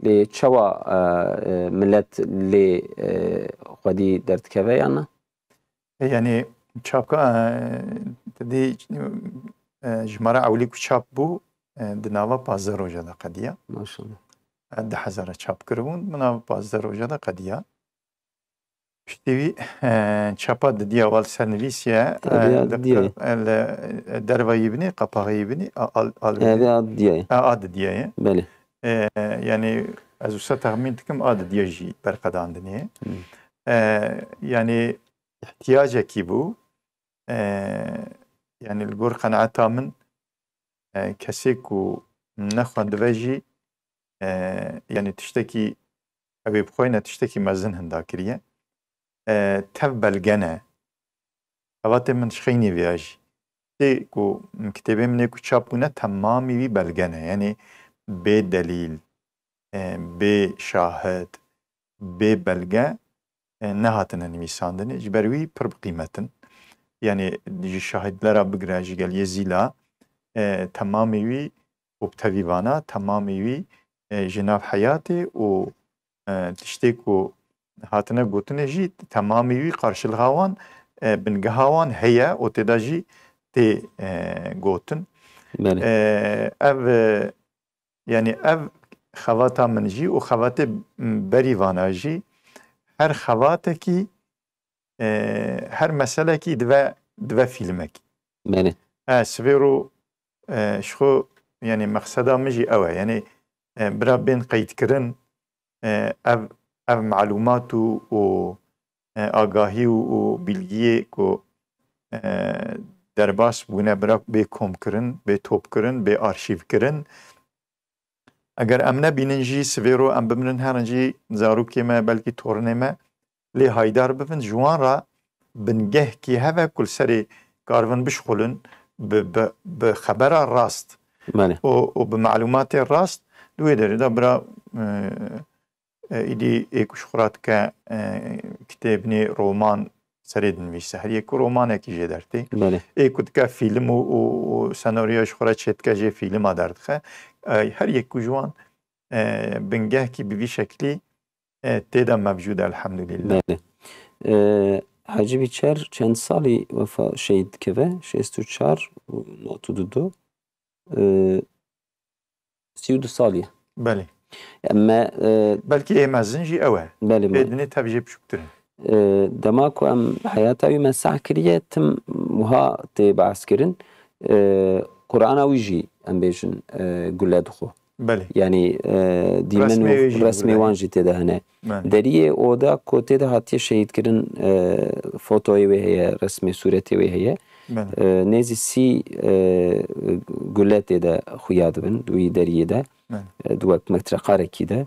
Lê çawa, e, e, milet lê, e, xwedî derdikeve yan na? E, yanî çapka, e, te dî, e, jimara ewilî ku çap bû, e, di nava pazdeh roja de qediya. Maşallah. E, du hezar çap kiribûn, di nava pazdeh roja de qediya. Piştî wî, e, çapa didiya wa li ser nivîsiye, e, Ev ya li didiye. qe-, e, li, e, derva yî binî, qapaxa yî binî, a, al, al Ev binî. ya didiye. E, a didiye ye. Belê. E, yanî ez wisa texmîn dikim, a didiye jî berqedandinê. Hmm. E, yanî ihtiyacekî bû. E, yanî li gor qenaeta min, e, kesê ku nexwendibe jî, e, yanî tiştekî, ew ê bixweyne tiştekî mezin hinda kiriye. E, tev belge ne. Xebatê min ji xeynî vêya jî. Tê ku kitêbê min ê ku çap bûne temamî wî belge ne. Yanî bê delîl, e, bê şahid, bê belge, e, nehatine nivîsandinê. Ji ber wî pir bi qîmet in. Yanî ji şahidlera bigire, ji geliyê zîla, e, temamî wî û bi tevî vana, temamî wî, e, ji nav heyatê û, e, tiştê ku hatine gotinê jî temamî wî qarşilixa wan, e, bingeha wan heye û tê de jî tê, e, gotin. Belê. E, ev, e, Yanî ev xebata min jî û xebatê berî vana jî her xebatekî, e, her meselekî dive, dive fîlmekî. Belê. E, sivêro, e, ji xwe, yanî mexseda min jî ew e. Yanî, e, bira bên qeydkirin, e, ev, ev malûmat û, û, e, agahî û, û bilgiyê ku, e, derbas bûne bira bê komkirin, bê topkirin, bê arşîvkirin. Eger em nebînin jî, sivêro em bimirin herin jî zarokê me, belkî torinê me lê haydar bibin, ji wan re bingehkî heve ku li serê karibin bişxulin bi, bi, bi xebera rast Belê. û, û bi malûmatê rast. Di wê derê de bira, e, e, îdî ê ku ji xwe re dike, e, kitêbinê, roman serê dinivîse. Her yek ku romanekî jê dertê. Belê. Ê ku dike fîlim û, û, û senaryoya ji xwe re çêdike jê fîlima derdixe. E, her yek ku ji wan, e, bingehkî bi vî şeklî, e, tê de mevcûd e, elhamdulillah. Belê. E, Hacî Biçer çend salî wefa şehîd dikeve? Şêst û çar û nod û du. E, sî û du salî. Belê. Em me, e, Belkî ê mezin jî ew e. Belê, Ê me- dinê tev jê biçûktir in. E, dema ku em heyata wî me seh kiriye, tim wiha tê behs kirin. E, Qur'ana wî jî, em bêjin, e, gule dixwe. Belê. Yanî, e, dîmen û resmê wan jî tê de hene. Belê. Deriyê oda ku tê de hatiye şehîdkirin, e, fotoyê wê heye, resmê sûretê wê heye. Belê. E, nêzî sî, e, gule tê de xuya dibin di wî deriyê de. Belê. E, di wek metreqarekî de.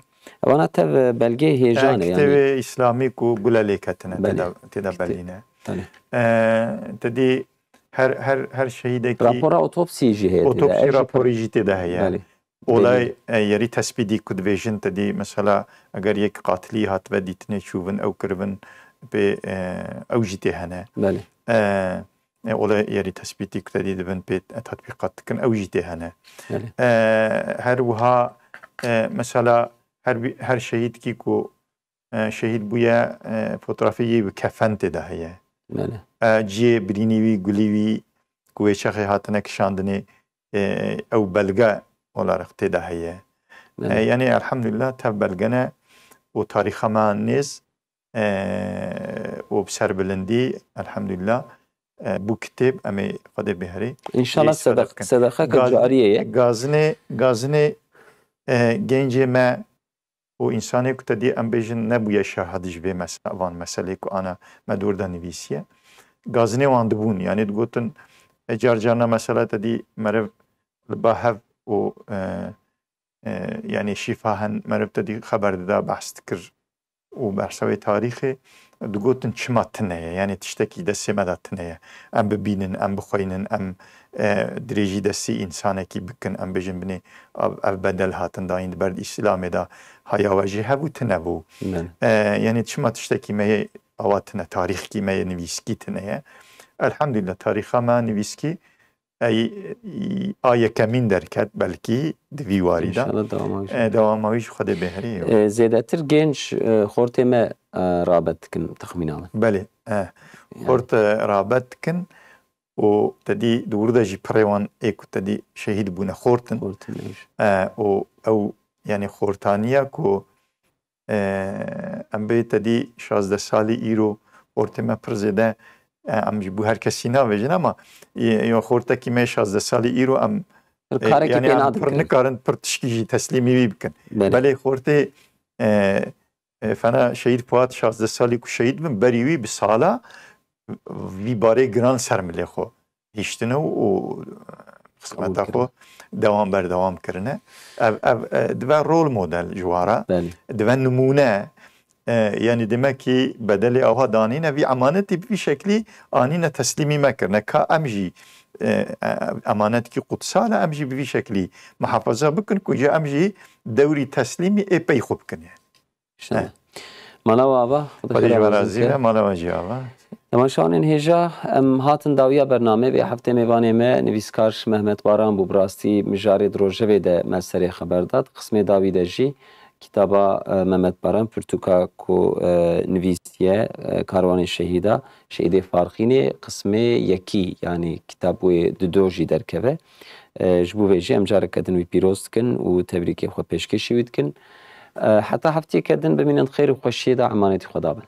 Evana tev, e, belgeyê hêjan e, yanî. Kitêbê îslamî ku gule lê ketine, tê de, tê de belî ne. Belê. E, te dî her, her, her şehîdekî Rapora otopsiyê jî heye tê de. Otopsî raporî jî tê de heye. Belê. Olay, e, yerî tespîtî ku dibêjin te dî, mesela, eger yek qatilî hatibe dîtinê çûvin, ew kirivin pê, e, ew jî tê hene. Belê. E, e, olay yerî tespîtî ku te dî dibin pê, e, tatbîqat dikin, ew jî tê hene. Belê. E, her wiha, e, mesela, her bî-, her şehîdkî ku e, şehîd bûye, e, fotografiyê yê bi kefen tê de heye. Belê. E, cihê birînî wî, gulî wî ku wê çaxê hatine kişandinê, e, ew belge olarak tê de heye. E, Belê. Yanî elhamdulillah tev belge ne û tarîxa me nêz, e, û bi serbilindî elhamdulillah, e, bû kitêb em ê Xwedê bêherî. Înşallah sedeq-, sedeqeke cariyê ye. Gazinê, gazinê, e, gencê me û însanê ku te dî em bêjin nebûye şahid ji vê mes-, van meselê ku ana me dor de nivîsiye. Gazinê wan dibûn, yanî digotin, e, car carna mesela te dî meriv li ba hev û, e, e, yanî şîfa hen meriv te dî xeber dida, behs dikir û behsa wê tarîxê digotin çima tune ye, yanî tiştekî destê me de tune ye. Em bibînin, em bixweynin, em, e, dirêjî destî însanekî bikin, em bêjin binê ev, ev bedel hatin dayîn di ber di Îslamê de haya we jî hebû tune bû. Belê. E, yanî çima tiştekî me yê awa tune, tarîxkî me yê nivîskî tune ye. Elhamdulillah tarîxa me nivîskî ey, a yekemîn derket belkî di vî warî de. Înşallah dewama wî jî. E, dewama wî jî Xwedê bêherî ye. E, zêdetir genç, e, xortê me, e, rabet dikin texmîna min. Belê, e, Yanî. Xort, e, rabet dikin û te dî di wir de jî pirê wan ê ku te dî şehîd bûne xort in. Xort in, êş. E, û ew, yanî xortaniya ku, e, em bê te dî şazdeh salî îro ortê me pir zêde, e, em ji bo her kesî navêjin ama, e, yo xortekî me şazdeh salî îro em, Pir e, karekî yanî pê em nadikin. Pir nikarin pir tişkî jî teslîmî wî bikin. Belê. Belê xortê, e, e, fena şehîd Fuat şazdeh salî ku şehîd bin, berî wî bi sala vî barê giran ser milê xwe hiştine û, û xizmeta xwe dewam berdewam kirine. Ev, ev, e, dibe rol model ji wan re. Belê. Dibe nimûne. E, yanî demek ki bedelê awha danîne, vî emanetî bi vî şeklî anîne teslîmî me kirine. Ka em jî, e, e, emanetkî qutsal e, em jî bi vî şeklî muhafaza bikin ku ji em jî dewrî teslîmî ê pey xwe bikin. Şana. Mala we ava, Xwedê xêra we razî be, mala we jî ava. Temaşevanên hêja, em hatin dawiya bernamê. Vê heftê mêvanê me nivîskar Mehmet Baran bû. Bi rastî mijarê di rojevê de me serê xeber da. Di qismê dawî de jî kitaba, e, Mehmet Baran, pirtûka ku, e, nivîsiye, e, Karwanê Şehîda, Şehîdê Farqînê, qismê yekî, yanî kitab wê dido jî derkeve. E, ji bo vê jî em careke din wî pîroz dikin û tebrîkê xwe pêşkêşî wî dikin. E, heta hefteyeke din bimînin di xêr û xweşiyê de, emanetî Xweda bin.